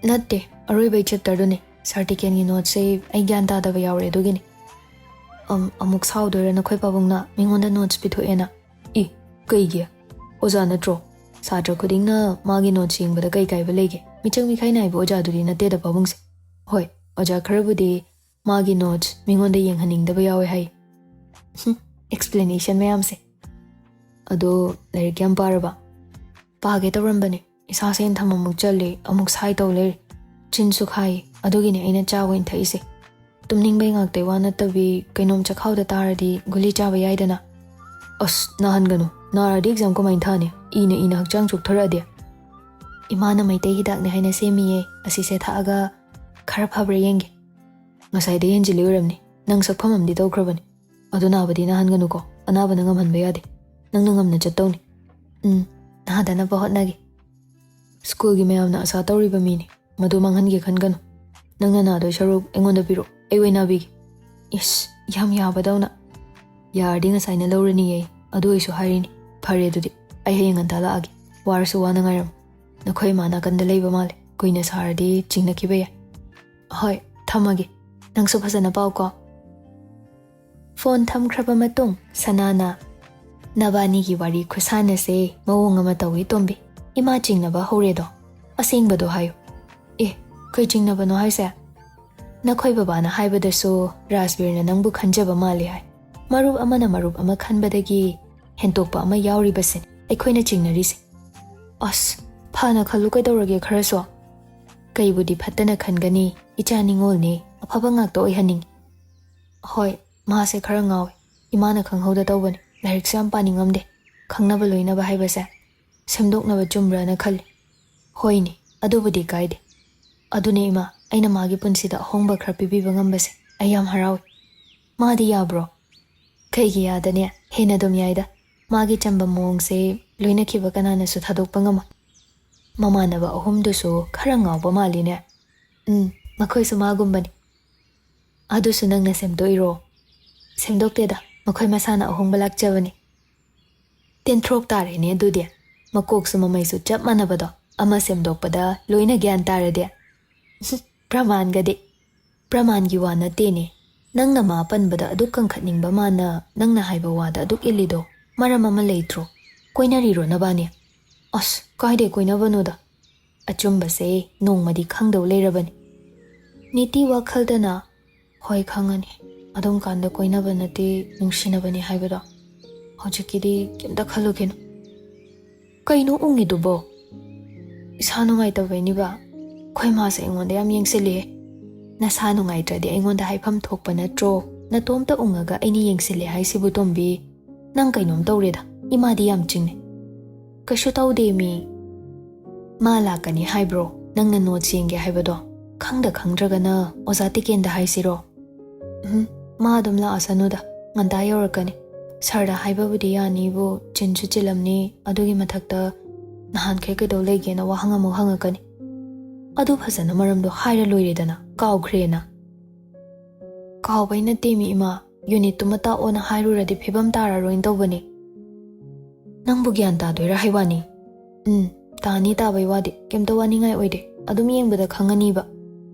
ꯅꯠꯇꯦ, ꯑꯔꯣꯏꯕꯩ ꯆꯦꯞꯇꯔꯗꯨꯅꯦ꯫ ꯁꯥꯔ ꯇꯤꯀꯦꯟꯒꯤ ꯅꯣꯠꯁꯦ ꯑꯩ ꯒ꯭ꯌꯥꯟ ꯇꯥꯗꯕ ꯌꯥꯎꯔꯦ ꯑꯗꯨꯒꯤꯅꯦ꯫ ꯑꯝ, ꯑꯃꯨꯛ ꯁꯥꯎꯗꯣꯏꯔꯥ ꯅꯈꯣꯏ ꯄꯥꯕꯨꯡꯅ ꯃꯤꯉꯣꯟꯗ ꯅꯣꯠꯁ ꯄꯤꯊꯣꯛꯑꯦꯅ? ꯏ, ꯀꯩꯒꯤ? ꯑꯣꯖꯥ ꯅꯠꯇ꯭ꯔꯣ? ꯁꯥꯇ꯭ꯔ ꯈꯨꯗꯤꯡꯅ ꯃꯥꯒꯤ ꯅꯣꯠꯁ ꯌꯦꯡꯕꯗ ꯀꯩ ꯀꯥꯏꯕ ꯂꯩꯒꯦ? ꯃꯤꯆꯪ ꯃꯤꯈꯥꯏ ꯅꯥꯏꯕ ꯑꯣꯖꯥꯗꯨꯗꯤ ꯅꯠꯇꯦꯗ ꯄꯥꯕꯨꯡꯁꯦ꯫ ꯍꯣꯏ, ꯑꯣꯖꯥ ꯈꯔꯕꯨꯗꯤ ꯃꯥꯒꯤ ꯅꯣꯠꯁ ꯃꯤꯉꯣꯟꯗ ꯌꯦꯡꯍꯟꯅꯤꯡꯗꯕ ꯌꯥꯎꯋꯦ ꯍꯥꯏ꯫ ꯍꯨꯝ, ꯑꯦꯛꯁꯄ꯭ꯂꯦꯅꯦꯁꯟ ꯃꯌꯥꯝꯁꯦ꯫ ꯑꯗꯣ ꯂꯥꯏꯔꯤꯛ ꯀꯌꯥꯝ ꯄꯥꯔꯕ? ꯄꯥꯒꯦ ꯇꯧꯔꯝꯕꯅꯦ꯫ ꯏꯁꯥꯁꯦ ꯏꯟꯊꯝ ꯑꯃꯨꯛ ꯆꯜꯂꯦ, ꯑꯃꯨꯛ ꯁꯥꯏ ꯇꯧ ꯂꯩꯔꯦ꯫ ꯆꯤꯟꯁꯨ ꯈꯥꯏ, ꯑꯗꯨꯒꯤꯅꯦ ꯑꯩꯅ ꯆꯥ ꯑꯣꯏꯅ ꯊꯛꯏꯁꯦ꯫ ꯇꯨꯝꯅꯤꯡꯕꯩ ꯉꯥꯛꯇꯩ ꯋꯥ ꯅꯠꯇꯕꯤ, ꯀꯩꯅꯣꯝ ꯆꯈꯥꯎꯗ ꯇꯥꯔꯗꯤ ꯒꯨꯂꯤ ꯆꯥꯕ ꯌꯥꯏꯗꯅ꯫ ꯑꯁ, ꯅꯥꯍꯟꯒꯅꯨ꯫ ꯅꯥꯔꯗꯤ ꯑꯦꯛꯖꯥꯝ ꯀꯃꯥꯏꯅ ꯊꯥꯅꯤ? ꯏꯅ ꯏꯅ ꯍꯛꯆꯥꯡ ꯆꯣꯛꯊꯔꯛꯑꯗꯤ꯫ ꯏꯃꯥꯅ ꯃꯩꯇꯩ ꯍꯤꯗꯥꯛꯅꯦ ꯍꯥꯏꯅ ꯁꯦꯝꯃꯤꯌꯦ꯫ ꯑꯁꯤꯁꯦ ꯊꯛꯑꯒ ꯈꯔ ꯐꯕ꯭ꯔꯥ ꯌꯦꯡꯒꯦ꯫ ꯉꯁꯥꯏꯗꯩ ꯍꯦꯟꯖꯤꯜꯂꯤ ꯑꯣꯏꯔꯝꯅꯤ꯫ ꯅꯪ ꯁꯛꯐꯝ ꯑꯃꯗꯤ ꯇꯧꯈ꯭ꯔꯕꯅꯤ꯫ ꯑꯗꯨ ꯅꯥꯕꯗꯤ ꯅꯥꯍꯟꯒꯅꯨꯀꯣ꯫ ꯑꯅꯥꯕꯅ ꯉꯝꯍꯟꯕ ꯌꯥꯗꯦ꯫ ꯅꯪꯅ ꯉꯝꯅ ꯆꯠꯇꯧꯅꯤ꯫ ꯎꯝ, ꯅꯥꯗꯅꯕ ꯍꯣꯠꯅꯒꯦ꯫ ꯁ꯭ꯀꯨꯜꯒꯤ ꯃꯌꯥꯝꯅ ꯑꯁꯥ ꯇꯧꯔꯤꯕ ꯃꯤꯅꯤ꯫ ꯃꯗꯨ ꯃꯥꯡꯍꯟꯒꯦ ꯈꯟꯒꯅꯨ꯫ ꯅꯪꯅ ꯅꯥꯗꯣꯏ ꯁꯔꯨꯛ ꯑꯩꯉꯣꯟꯗ ꯄꯤꯔꯛꯑꯣ, ꯑꯩ ꯑꯣꯏꯅ ꯅꯥꯕꯤꯒꯦ꯫ ꯏꯁ, ꯌꯥꯝ ꯌꯥꯕꯗꯧꯅ꯫ ꯌꯥꯔꯗꯤ ꯉꯁꯥꯏꯅ ꯂꯧꯔꯅꯤꯌꯦ, ꯑꯗꯨ ꯑꯩꯁꯨ ꯍꯥꯏꯔꯤꯅꯤ꯫ ꯐꯔꯦ ꯑꯗꯨꯗꯤ, ꯑꯩ ꯍꯌꯦꯡ ꯉꯟꯇꯥ ꯂꯥꯛꯑꯒꯦ꯫ ꯋꯥꯔꯁꯨ ꯋꯥꯅ ꯉꯥꯏꯔꯝꯃꯨ꯫ ꯅꯈꯣꯏ ꯏꯃꯥ ꯅꯥꯀꯟꯗ ꯂꯩꯕ ꯃꯥꯜꯂꯦ, ꯀꯨꯏꯅ ꯁꯥꯔꯗꯤ ꯆꯤꯡꯅꯈꯤꯕ ꯌꯥꯏ꯫ ꯍꯣꯏ, ꯊꯝꯃꯒꯦ꯫ ꯅꯪꯁꯨ ꯐꯖꯅ ꯄꯥꯎꯀꯣ꯫ ꯐꯣꯟ ꯊꯝꯈ꯭ꯔꯕ ꯃꯇꯨꯡ ꯁꯅꯥꯅ, "ꯅꯕꯥꯅꯤꯒꯤ ꯋꯥꯔꯤ ꯈꯨꯁꯥꯟꯅꯁꯦ ꯃꯑꯣꯡ ꯑꯃ ꯇꯧꯏ ꯇꯣꯝꯕꯤ꯫ ꯏꯃꯥ ꯆꯤꯡꯅꯕ ꯍꯧꯔꯦꯗꯣ꯫ ꯑꯁꯦꯡꯕꯗꯣ ꯍꯥꯏꯌꯨ꯫" "ꯑꯦ, ꯀꯩ ꯆꯤꯡꯅꯕꯅꯣ ꯍꯥꯏꯁꯦ?" "ꯅꯈꯣꯏ ꯕꯕꯥꯅ ꯍꯥꯏꯕꯗꯁꯨ ꯔꯥꯖꯕꯤꯔꯅ ꯅꯪꯕꯨ ꯈꯟꯖꯕ ꯃꯥꯜꯂꯤ ꯍꯥꯏ꯫ ꯃꯔꯨꯞ ꯑꯃꯅ ꯃꯔꯨꯞ ꯑꯃ ꯈꯟꯕꯗꯒꯤ ꯍꯦꯟꯇꯣꯛꯄ ꯑꯃ ꯌꯥꯎꯔꯤꯕꯁꯤꯅꯤ ꯑꯩꯈꯣꯏꯅ ꯆꯤꯡꯅꯔꯤꯁꯦ꯫" "ꯑꯁ, ꯐꯅ ꯈꯜꯂꯨ ꯀꯩꯗꯧꯔꯒꯦ ꯈꯔꯁꯨ?" "ꯀꯩꯕꯨꯗꯤ ꯐꯠꯇꯅ ꯈꯟꯒꯅꯤ, ꯏꯆꯥ ꯅꯤꯉꯣꯜꯅꯦ, ꯑꯐꯕ ꯉꯥꯛꯇ ꯑꯣꯏꯍꯟꯅꯤꯡꯉꯤ꯫" "ꯍꯣꯏ, ꯃꯥꯁꯦ ꯈꯔ ꯉꯥꯎꯋꯦ꯫ ꯏꯃꯥꯅ ꯈꯪꯍꯧꯗ ꯇꯧꯕꯅꯤ꯫ ꯂꯥꯏꯔꯤꯛꯁꯨ ꯌꯥꯝ ꯄꯥꯅꯤꯡꯉꯝꯗꯦ꯫ ꯈꯪꯅꯕ ꯂꯣꯏꯅꯕ ꯍꯥꯏꯕꯁꯦ ꯁꯦꯝꯗꯣꯛꯅꯕ ꯆꯨꯝꯕ꯭ꯔꯥꯅ ꯈꯜꯂꯤ꯫" "ꯍꯣꯏꯅꯦ, ꯑꯗꯨꯕꯨꯗꯤ ꯀꯥꯏꯗꯦ꯫ ꯑꯗꯨꯅꯦ ꯏꯃꯥ, ꯑꯩꯅ ꯃꯥꯒꯤ ꯄꯨꯟꯁꯤꯗ ꯑꯍꯣꯡꯕ ꯈꯔ ꯄꯤꯕꯤꯕ ꯉꯝꯕꯁꯦ ꯑꯩ ꯌꯥꯝ ꯍꯔꯥꯎꯏ꯫" "ꯃꯥꯗꯤ ꯌꯥꯕ꯭ꯔꯣ?" "ꯀꯩꯒꯤ ꯌꯥꯗꯅꯤ? ꯍꯦꯟꯅ ꯑꯗꯨꯝ ꯌꯥꯏꯗ꯫ ꯃꯥꯒꯤ ꯆꯝꯕ ꯃꯑꯣꯡꯁꯦ ꯂꯣꯏꯅꯈꯤꯕ ꯀꯅꯥꯅꯁꯨ ꯊꯥꯗꯣꯛꯄ ꯉꯝꯃꯣꯏ꯫" "ꯃꯃꯥꯟꯅꯕ ꯑꯍꯨꯝꯗꯨꯁꯨ ꯈꯔ ꯉꯥꯎꯕ ꯃꯥꯜꯂꯤꯅꯦ꯫" "ꯎꯝ, ꯃꯈꯣꯏꯁꯨ ꯃꯥꯒꯨꯝꯕꯅꯤ꯫" "ꯑꯗꯨꯁꯨ ꯅꯪꯅ ꯁꯦꯝꯗꯣꯛꯏꯔꯣ?" "ꯁꯦꯝꯗꯣꯛꯇꯦꯗ, ꯃꯈꯣꯏ ꯃꯁꯥꯅ ꯑꯍꯣꯡꯕ ꯂꯥꯛꯆꯕꯅꯤ꯫" "ꯇꯦꯟꯊ꯭ꯔꯣꯛ ꯇꯥꯔꯦꯅꯦ ꯑꯗꯨꯗꯤ꯫ ꯃꯀꯣꯛꯁꯨ ꯃꯃꯩꯁꯨ ꯆꯞ ꯃꯥꯟꯅꯕꯗꯣ, ꯑꯃ ꯁꯦꯝꯗꯣꯛꯄꯗ ꯂꯣꯏꯅ ꯒ꯭ꯌꯥꯟ ꯇꯥꯔꯗꯤ꯫" "ꯄ꯭ꯔꯃꯥꯟꯒꯗꯤ꯫" "ꯄ꯭ꯔꯃꯥꯟꯒꯤ ꯋꯥ ꯅꯠꯇꯦꯅꯦ꯫ ꯅꯪꯅ ꯃꯥ ꯄꯟꯕꯗ ꯑꯗꯨꯛ ꯀꯟꯈꯠꯅꯤꯡꯕ ꯃꯥꯅ ꯅꯪꯅ ꯍꯥꯏꯕ ꯋꯥꯗ ꯑꯗꯨꯛ ꯏꯜꯂꯤꯗꯣ ꯃꯔꯝ ꯑꯃ ꯂꯩꯇ꯭ꯔꯣ? ꯀꯣꯏꯅꯔꯤꯔꯣ ꯅꯕꯥꯅꯤ?" "ꯑꯁ, ꯀꯥꯏꯗꯩ ꯀꯣꯏꯅꯕꯅꯣꯗ?" "ꯑꯆꯨꯝꯕꯁꯦ ꯅꯣꯡꯃꯗꯤ ꯈꯪꯗꯧ ꯂꯩꯔꯕꯅꯤ꯫" ꯅꯤꯇꯤ ꯋꯥꯈꯜꯗꯅ, "ꯍꯣꯏ, ꯈꯪꯉꯅꯤ꯫ ꯑꯗꯨꯝ ꯀꯥꯟꯗ ꯀꯣꯏꯅꯕ ꯅꯠꯇꯦ, ꯅꯨꯡꯁꯤꯅꯕꯅꯤ ꯍꯥꯏꯕꯗꯣ꯫ ꯍꯧꯖꯤꯛꯀꯤꯗꯤ ꯀꯩꯝꯇ ꯈꯜꯂꯨꯈꯤꯅꯨ꯫" "ꯀꯩꯅꯣ ꯎꯪꯉꯤꯗꯨꯕꯣ?" "ꯏꯁꯥ ꯅꯨꯡꯉꯥꯏꯇꯕꯩꯅꯤꯕ꯫ ꯑꯩꯈꯣꯏ ꯃꯥꯁꯦ ꯑꯩꯉꯣꯟꯗ ꯌꯥꯝ ꯌꯦꯡꯁꯤꯜꯂꯦ꯫" "ꯅꯁꯥ ꯅꯨꯡꯉꯥꯏꯇ꯭ꯔꯗꯤ ꯑꯩꯉꯣꯟꯗ ꯍꯥꯏꯐꯝ ꯊꯣꯛꯄ ꯅꯠꯇ꯭ꯔꯣ? ꯅꯇꯣꯝꯇ ꯎꯪꯉꯒ ꯑꯩꯅ ꯌꯦꯡꯁꯤꯜꯂꯦ ꯍꯥꯏꯁꯤꯕꯨ, ꯇꯣꯝꯕꯤ? ꯅꯪ ꯀꯩꯅꯣꯝ ꯇꯧꯔꯦꯗ꯫ ꯏꯃꯥꯗꯤ ꯌꯥꯝ ꯆꯤꯡꯅꯩ꯫" "ꯀꯩꯁꯨ ꯇꯧꯗꯦ ꯃꯤ꯫ ꯃꯥ ꯂꯥꯛꯀꯅꯤ ꯍꯥꯏꯕ꯭ꯔꯣ? ꯅꯪꯅ ꯅꯣꯠꯁ ꯌꯦꯡꯒꯦ ꯍꯥꯏꯕꯗꯣ? ꯈꯪꯗ ꯈꯪꯗ꯭ꯔꯒꯅ ꯑꯣꯖꯥ ꯇꯤꯀꯦꯟꯗ ꯍꯥꯏꯁꯤꯔꯣ?" "ꯎꯝ, ꯃꯥ ꯑꯗꯨꯝ ꯂꯥꯛꯑꯁꯅꯨꯗ, ꯉꯟꯇꯥ ꯌꯧꯔꯛꯀꯅꯤ꯫ ꯁꯥꯔꯗ ꯍꯥꯏꯕꯕꯨꯗꯤ ꯌꯥꯅꯤꯕꯨ, ꯆꯤꯟꯁꯨ ꯆꯤꯜꯂꯝꯅꯤ, ꯑꯗꯨꯒꯤ ꯃꯊꯛꯇ ꯅꯍꯥꯟꯈꯩ ꯀꯩꯗꯧ ꯂꯩꯒꯦꯅ ꯋꯥꯍꯪ ꯑꯃꯨꯛ ꯍꯪꯉꯛꯀꯅꯤ꯫ ꯑꯗꯨ ꯐꯖꯅ ꯃꯔꯝꯗꯣ ꯍꯥꯏꯔ ꯂꯣꯏꯔꯦꯗꯅ, ꯀꯥꯎꯈ꯭ꯔꯦꯅ꯫" "ꯀꯥꯎꯕꯩ ꯅꯠꯇꯦꯃꯤ ꯏꯃꯥ, ꯌꯨꯅꯤꯠꯇꯨꯃ ꯇꯥꯛꯑꯣꯅ ꯍꯥꯏꯔꯨꯔꯗꯤ ꯐꯤꯕꯝ ꯇꯥꯔꯔꯣꯏꯅ ꯇꯧꯕꯅꯦ꯫" "ꯅꯪꯕꯨ ꯒ꯭ꯌꯥꯟ ꯇꯥꯗꯣꯏꯔꯥ ꯍꯥꯏꯋꯥꯅꯤ?" "ꯎꯝ, ꯇꯥꯅꯤ, ꯇꯥꯕꯩ ꯋꯥꯗꯤ꯫ ꯀꯩꯝꯇ ꯋꯥꯅꯤꯡꯉꯥꯏ ꯑꯣꯏꯗꯦ, ꯑꯗꯨꯝ ꯌꯦꯡꯕꯗ ꯈꯪꯉꯅꯤꯕ꯫"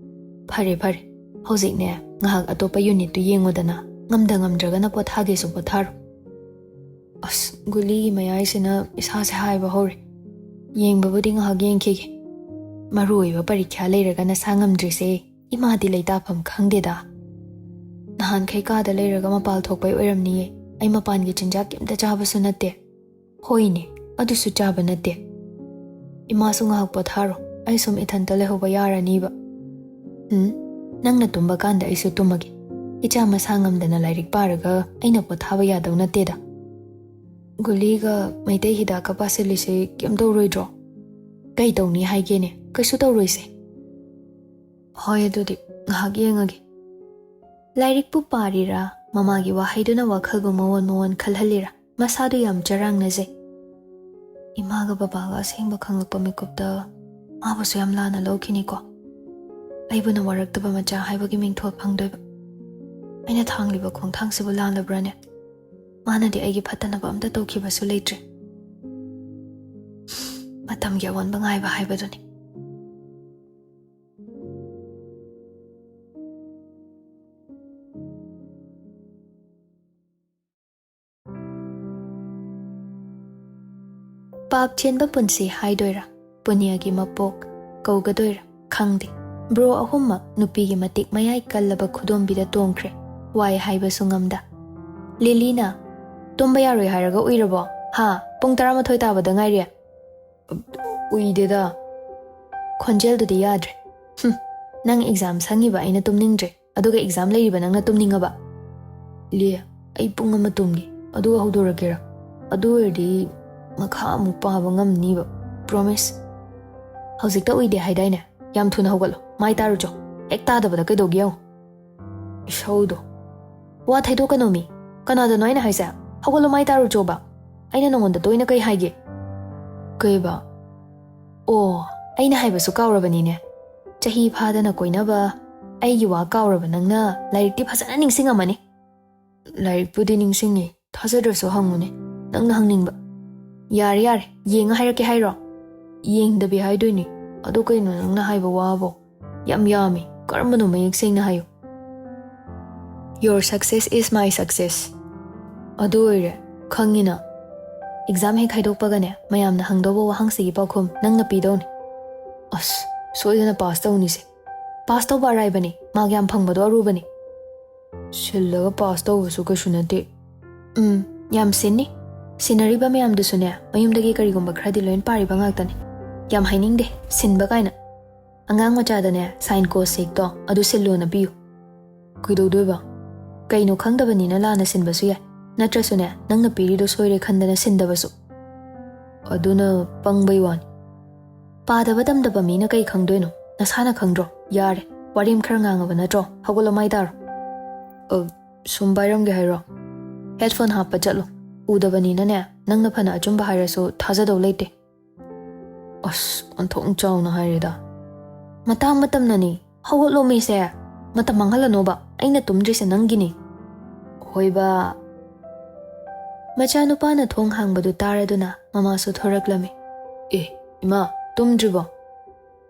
"ꯐꯔꯦ, ꯐꯔꯦ꯫ ꯍꯧꯖꯤꯛꯅꯦ, ꯉꯥꯏꯍꯥꯛ ꯑꯇꯣꯞꯄ ꯌꯨꯅꯤꯠꯇꯨ ꯌꯦꯡꯉꯨꯗꯅ, ꯉꯝꯗ ꯉꯝꯗ꯭ꯔꯒꯅ ꯄꯣꯊꯥꯒꯦꯁꯨ ꯄꯣꯊꯥꯔꯣ꯫" "ꯑꯁ, ꯒꯨꯂꯤꯒꯤ ꯃꯌꯥꯏꯁꯤꯅ ꯏꯁꯥꯁꯦ ꯍꯥꯏꯕ ꯍꯧꯔꯦ꯫ ꯌꯦꯡꯕꯕꯨꯗꯤ ꯉꯥꯏꯍꯥꯛ ꯌꯦꯡꯈꯤꯒꯦ꯫ ꯃꯔꯨ ꯑꯣꯏꯕ ꯄꯔꯤꯈ꯭ꯌꯥ ꯂꯩꯔꯒ ꯅꯁꯥ ꯉꯝꯗ꯭ꯔꯤꯁꯦ ꯏꯃꯥꯗꯤ ꯂꯩꯇꯥꯐꯝ ꯈꯪꯗꯦꯗ꯫ ꯅꯍꯥꯟꯈꯩ ꯀꯥꯗ ꯂꯩꯔꯒ ꯃꯄꯥꯜ ꯊꯣꯛꯄꯩ ꯑꯣꯏꯔꯝꯅꯤꯌꯦ꯫ ꯑꯩ ꯃꯄꯥꯟꯒꯤ ꯆꯤꯟꯖꯥꯛ ꯀꯩꯝꯇ ꯆꯥꯕꯁꯨ ꯅꯠꯇꯦ꯫" "ꯍꯣꯏꯅꯦ, ꯑꯗꯨꯁꯨ ꯆꯥꯕ ꯅꯠꯇꯦ꯫ ꯏꯃꯥꯁꯨ ꯉꯥꯏꯍꯥꯛ ꯄꯣꯊꯥꯔꯣ, ꯑꯩ ꯁꯨꯝ ꯏꯊꯟꯇ ꯂꯩꯍꯧꯕ ꯌꯥꯔꯅꯤꯕ꯫" "ꯎꯝ, ꯅꯪꯅ ꯇꯨꯝꯕ ꯀꯥꯟꯗ ꯑꯩꯁꯨ ꯇꯨꯝꯃꯒꯦ꯫ ꯏꯆꯥ ꯃꯁꯥ ꯉꯝꯗꯅ ꯂꯥꯏꯔꯤꯛ ꯄꯥꯔꯒ ꯑꯩꯅ ꯄꯣꯊꯥꯕ ꯌꯥꯗꯧ ꯅꯠꯇꯦꯗ꯫" "ꯒꯨꯂꯤꯒ ꯃꯩꯇꯩ ꯍꯤꯗꯥꯛꯀ ꯄꯥꯁꯤꯜꯂꯤꯁꯦ ꯀꯩꯝ ꯇꯧꯔꯣꯏꯗ꯭ꯔꯣ?" "ꯀꯩ ꯇꯧꯅꯤ ꯍꯥꯏꯒꯦꯅꯦ? ꯀꯩꯁꯨ ꯇꯧꯔꯣꯏꯁꯦ꯫" "ꯍꯣꯏ, ꯑꯗꯨꯗꯤ ꯉꯥꯏꯍꯥꯛ ꯌꯦꯡꯉꯒꯦ꯫" ꯂꯥꯏꯔꯤꯛꯄꯨ ꯄꯥꯔꯤꯔꯥ, ꯃꯃꯥꯒꯤ ꯋꯥꯍꯩꯗꯨꯅ ꯋꯥꯈꯜꯕꯨ ꯃꯑꯣꯟ ꯃꯑꯣꯟ ꯈꯜꯍꯜꯂꯤꯔꯥ, ꯃꯁꯥꯗꯨ ꯌꯥꯝ ꯆꯔꯥꯡꯅꯖꯩ꯫ ꯏꯃꯥꯒ ꯕꯕꯥꯒ ꯑꯁꯦꯡꯕ ꯈꯪꯂꯛꯄ ꯃꯤꯀꯨꯞꯇ ꯃꯥꯕꯨꯁꯨ ꯌꯥꯝ ꯂꯥꯟꯅ ꯂꯧꯈꯤꯅꯤꯀꯣ꯫ ꯑꯩꯕꯨꯅ ꯋꯥꯔꯛꯇꯕ ꯃꯆꯥ ꯍꯥꯏꯕꯒꯤ ꯃꯤꯡꯊꯣꯜ ꯐꯪꯗꯣꯏꯕ꯫ ꯑꯩꯅ ꯊꯥꯡꯂꯤꯕ ꯈꯣꯡꯊꯥꯡꯁꯤꯕꯨ ꯂꯥꯜꯂꯕ꯭ꯔꯥꯅꯦ? ꯃꯥꯅꯗꯤ ꯑꯩꯒꯤ ꯐꯠꯇꯅꯕ ꯑꯝꯇ ꯇꯧꯈꯤꯕꯁꯨ ꯂꯩꯇ꯭ꯔꯤ꯫ ꯃꯇꯝꯒꯤ ꯑꯑꯣꯟꯕ ꯉꯥꯏꯕ ꯍꯥꯏꯕꯗꯨꯅꯤ꯫ ꯄꯥꯞ ꯆꯦꯟꯕ ꯄꯨꯟꯁꯤ ꯍꯥꯏꯗꯣꯏꯔꯥ, ꯄꯨꯅ꯭ꯌꯒꯤ ꯃꯄꯣꯛ ꯀꯧꯒꯗꯣꯏꯔꯥ ꯈꯪꯗꯦ꯫ ꯕ꯭ꯔꯣ ꯑꯍꯨꯝꯃꯛ ꯅꯨꯄꯤꯒꯤ ꯃꯇꯤꯛ ꯃꯌꯥꯏ ꯀꯜꯂꯕ ꯈꯨꯗꯣꯝꯕꯤꯗ ꯇꯣꯡꯈ꯭ꯔꯦ꯫ ꯋꯥꯏ ꯍꯥꯏꯕꯁꯨ ꯉꯝꯗ꯫ ꯂꯤꯂꯤꯅ, "ꯇꯨꯝꯕ ꯌꯥꯔꯣꯏ ꯍꯥꯏꯔꯒ ꯎꯏꯔꯕꯣ? ꯍꯥ? ꯄꯨꯡ ꯇꯔꯥꯃꯥꯊꯣꯏ ꯇꯥꯕꯗ ꯉꯥꯏꯔꯤ"꯫ "ꯎꯏꯗꯦꯗ"꯫ ꯈꯣꯟꯖꯦꯜꯗꯨꯗꯤ ꯌꯥꯗ꯭ꯔꯦ꯫ "ꯍꯨꯝ, ꯅꯪ ꯑꯦꯛꯖꯥꯝ ꯁꯪꯉꯤꯕ ꯑꯩꯅ ꯇꯨꯝꯅꯤꯡꯗ꯭ꯔꯦ, ꯑꯗꯨꯒ ꯑꯦꯛꯖꯥꯝ ꯂꯩꯔꯤꯕ ꯅꯪꯅ ꯇꯨꯝꯅꯤꯡꯉꯕ?" "ꯂꯤ, ꯑꯩ ꯄꯨꯡ ꯑꯃ ꯇꯨꯝꯒꯦ, ꯑꯗꯨꯒ ꯍꯧꯗꯣꯔꯛꯀꯦꯔꯥ? ꯑꯗꯨ ꯑꯣꯏꯔꯗꯤ ꯃꯈꯥ ꯑꯃꯨꯛ ꯄꯥꯕ ꯉꯝꯅꯤꯕ꯫ ꯄ꯭ꯔꯣꯃꯤꯁ"꯫ "ꯍꯧꯖꯤꯛꯇ ꯎꯏꯗꯦ ꯍꯥꯏꯗꯥꯏꯅꯦ? ꯌꯥꯝ ꯊꯨꯅ ꯍꯧꯒꯠꯂꯣ, ꯃꯥꯏ ꯇꯥꯔꯨꯆꯣ꯫ ꯍꯦꯛ ꯇꯥꯗꯕꯗ ꯀꯩꯗꯧꯒꯦ ꯌꯦꯡꯉꯨ"꯫ ꯏꯁꯧꯗꯣ꯫ "ꯋꯥ ꯊꯩꯗꯣꯛꯀꯅꯣꯃꯤ꯫ ꯀꯅꯥꯗꯅꯣ ꯑꯩꯅ ꯍꯥꯏꯁꯦ? ꯍꯧꯒꯠꯂꯣ, ꯃꯥꯏ ꯇꯥꯔꯨꯆꯣꯕ꯫ ꯑꯩꯅ ꯅꯉꯣꯟꯗ ꯇꯣꯏꯅ ꯀꯩ ꯍꯥꯏꯒꯦ?" "ꯀꯩꯕ?" "ꯑꯣ, ꯑꯩꯅ ꯍꯥꯏꯕꯁꯨ ꯀꯥꯎꯔꯕꯅꯤꯅꯦ꯫ ꯆꯍꯤ ꯐꯥꯗꯅ ꯀꯣꯏꯅꯕ ꯑꯩꯒꯤ ꯋꯥ ꯀꯥꯎꯔꯕ ꯅꯪꯅ ꯂꯥꯏꯔꯤꯛꯇꯤ ꯐꯖꯅ ꯅꯤꯡꯁꯤꯡꯉꯝꯃꯅꯤ"꯫ "ꯂꯥꯏꯔꯤꯛꯄꯨꯗꯤ ꯅꯤꯡꯁꯤꯡꯉꯤ, ꯊꯥꯖꯗ꯭ꯔꯁꯨ ꯍꯪꯉꯨꯅꯦ, ꯅꯪꯅ ꯍꯪꯅꯤꯡꯕ"꯫ "ꯌꯥꯔꯦ ꯌꯥꯔꯦ, ꯌꯦꯡꯉ ꯍꯥꯏꯔꯛꯀꯦ ꯍꯥꯏꯔꯣ?" "ꯌꯦꯡꯗꯕꯤ ꯍꯥꯏꯗꯣꯏꯅꯤ꯫ ꯑꯗꯨ ꯀꯩꯅꯣ ꯅꯪꯅ ꯍꯥꯏꯕ ꯋꯥꯕꯣ? ꯌꯥꯝ ꯌꯥꯝꯃꯤ, ꯀꯔꯝꯕꯅꯣ ꯃꯌꯦꯛ ꯁꯦꯡꯅ ꯍꯥꯏꯌꯨ"꯫ "Your success is my success"꯫ "ꯑꯗꯨ ꯑꯣꯏꯔꯦ, ꯈꯪꯉꯤꯅ꯫ ꯑꯦꯛꯖꯥꯝ ꯍꯦꯛ ꯍꯥꯏꯗꯣꯛꯄꯒꯅꯦ, ꯃꯌꯥꯝꯅ ꯍꯪꯗꯧꯕ ꯋꯥꯍꯪꯁꯤꯒꯤ ꯄꯥꯎꯈꯨꯝ ꯅꯪꯅ ꯄꯤꯗꯧꯅꯤ"꯫ "ꯑꯁ, ꯁꯣꯏꯗꯅ ꯄꯥꯁ ꯇꯧꯅꯤꯁꯦ"꯫ "ꯄꯥꯁ ꯇꯧꯕ ꯑꯔꯥꯏꯕꯅꯤ, ꯃꯥꯔꯛ ꯌꯥꯝ ꯐꯪꯕꯗꯣ ꯑꯔꯨꯕꯅꯤ"꯫ "ꯁꯤꯜꯂꯒ ꯄꯥꯁ ꯇꯧꯕꯁꯨ ꯀꯩꯁꯨ ꯅꯠꯇꯦ"꯫ "ꯎꯝ, ꯌꯥꯝ ꯁꯤꯟꯅꯤ꯫ ꯁꯤꯟꯅꯔꯤꯕ ꯃꯌꯥꯝꯗꯨꯁꯨꯅꯦ, ꯃꯌꯨꯝꯗꯒꯤ ꯀꯔꯤꯒꯨꯝꯕ ꯈꯔꯗꯤ ꯂꯣꯏꯅ ꯄꯥꯔꯤꯕ ꯉꯥꯛꯇꯅꯤ꯫ ꯌꯥꯝ ꯍꯥꯏꯅꯤꯡꯗꯦ, ꯁꯤꯟꯕ ꯀꯥꯏꯅ꯫ ꯑꯉꯥꯡ ꯃꯆꯥꯗꯅꯦ, ꯁꯥꯏꯟ ꯀꯣ ꯁꯦꯛꯇꯣ ꯑꯗꯨ ꯁꯤꯜꯂꯣꯅ ꯄꯤꯌꯨ"꯫ "ꯀꯩꯗꯧꯗꯣꯏꯕ?" "ꯀꯩꯅꯣ ꯈꯪꯗꯕꯅꯤꯅ ꯂꯥꯟꯅ ꯁꯤꯟꯕꯁꯨ ꯌꯥꯏ, ꯅꯠꯇ꯭ꯔꯁꯨꯅꯦ, ꯅꯪꯅ ꯄꯤꯔꯤꯗꯣ ꯁꯣꯏꯔꯦ ꯈꯟꯗꯅ ꯁꯤꯟꯗꯕꯁꯨ"꯫ "ꯑꯗꯨꯅ ꯄꯪꯕꯩ ꯋꯥꯅꯤ"꯫ "ꯄꯥꯗꯕ ꯇꯝꯗꯕ ꯃꯤꯅ ꯀꯩ ꯈꯪꯗꯣꯏꯅꯣ? ꯅꯁꯥꯅ ꯈꯪꯗ꯭ꯔꯣ? ꯌꯥꯔꯦ, ꯋꯥꯔꯦꯝ ꯈꯔ ꯉꯥꯡꯉꯕ ꯅꯠꯇ꯭ꯔꯣ? ꯍꯧꯒꯠꯂꯣ, ꯃꯥꯏ ꯇꯥꯔꯣ"꯫ "ꯑ, ꯁꯨꯝ ꯄꯥꯏꯔꯝꯒꯦ ꯍꯥꯏꯔꯣ?" "ꯍꯦꯠꯐꯣꯟ ꯍꯥꯞꯄ ꯆꯠꯂꯣ꯫ ꯎꯗꯕꯅꯤꯅꯅꯦ, ꯅꯪꯅ ꯐꯅ ꯑꯆꯨꯝꯕ ꯍꯥꯏꯔꯁꯨ ꯊꯥꯖꯗꯧ ꯂꯩꯇꯦ"꯫ "ꯑꯁ, ꯑꯣꯟꯊꯣꯛꯅ ꯆꯥꯎꯅ ꯍꯥꯏꯔꯦꯗ"꯫ "ꯃꯇꯥꯡ ꯃꯇꯝꯅꯅꯤ꯫ ꯍꯧꯒꯠꯂꯣ ꯃꯤꯁꯦ꯫ ꯃꯇꯝ ꯃꯥꯡꯍꯜꯂꯅꯣꯕ꯫ ꯑꯩꯅ ꯇꯨꯝꯗ꯭ꯔꯤꯁꯦ ꯅꯪꯒꯤꯅꯤ"꯫ "ꯍꯣꯏꯕ"꯫ ꯃꯆꯥꯅꯨꯄꯥꯅ ꯊꯣꯡ ꯍꯥꯡꯕꯗꯨ ꯇꯥꯔꯗꯨꯅ ꯃꯃꯥꯁꯨ ꯊꯣꯔꯛꯂꯝꯃꯤ꯫ "ꯑꯦ, ꯏꯃꯥ, ꯇꯨꯝꯗ꯭ꯔꯤꯕꯣ?"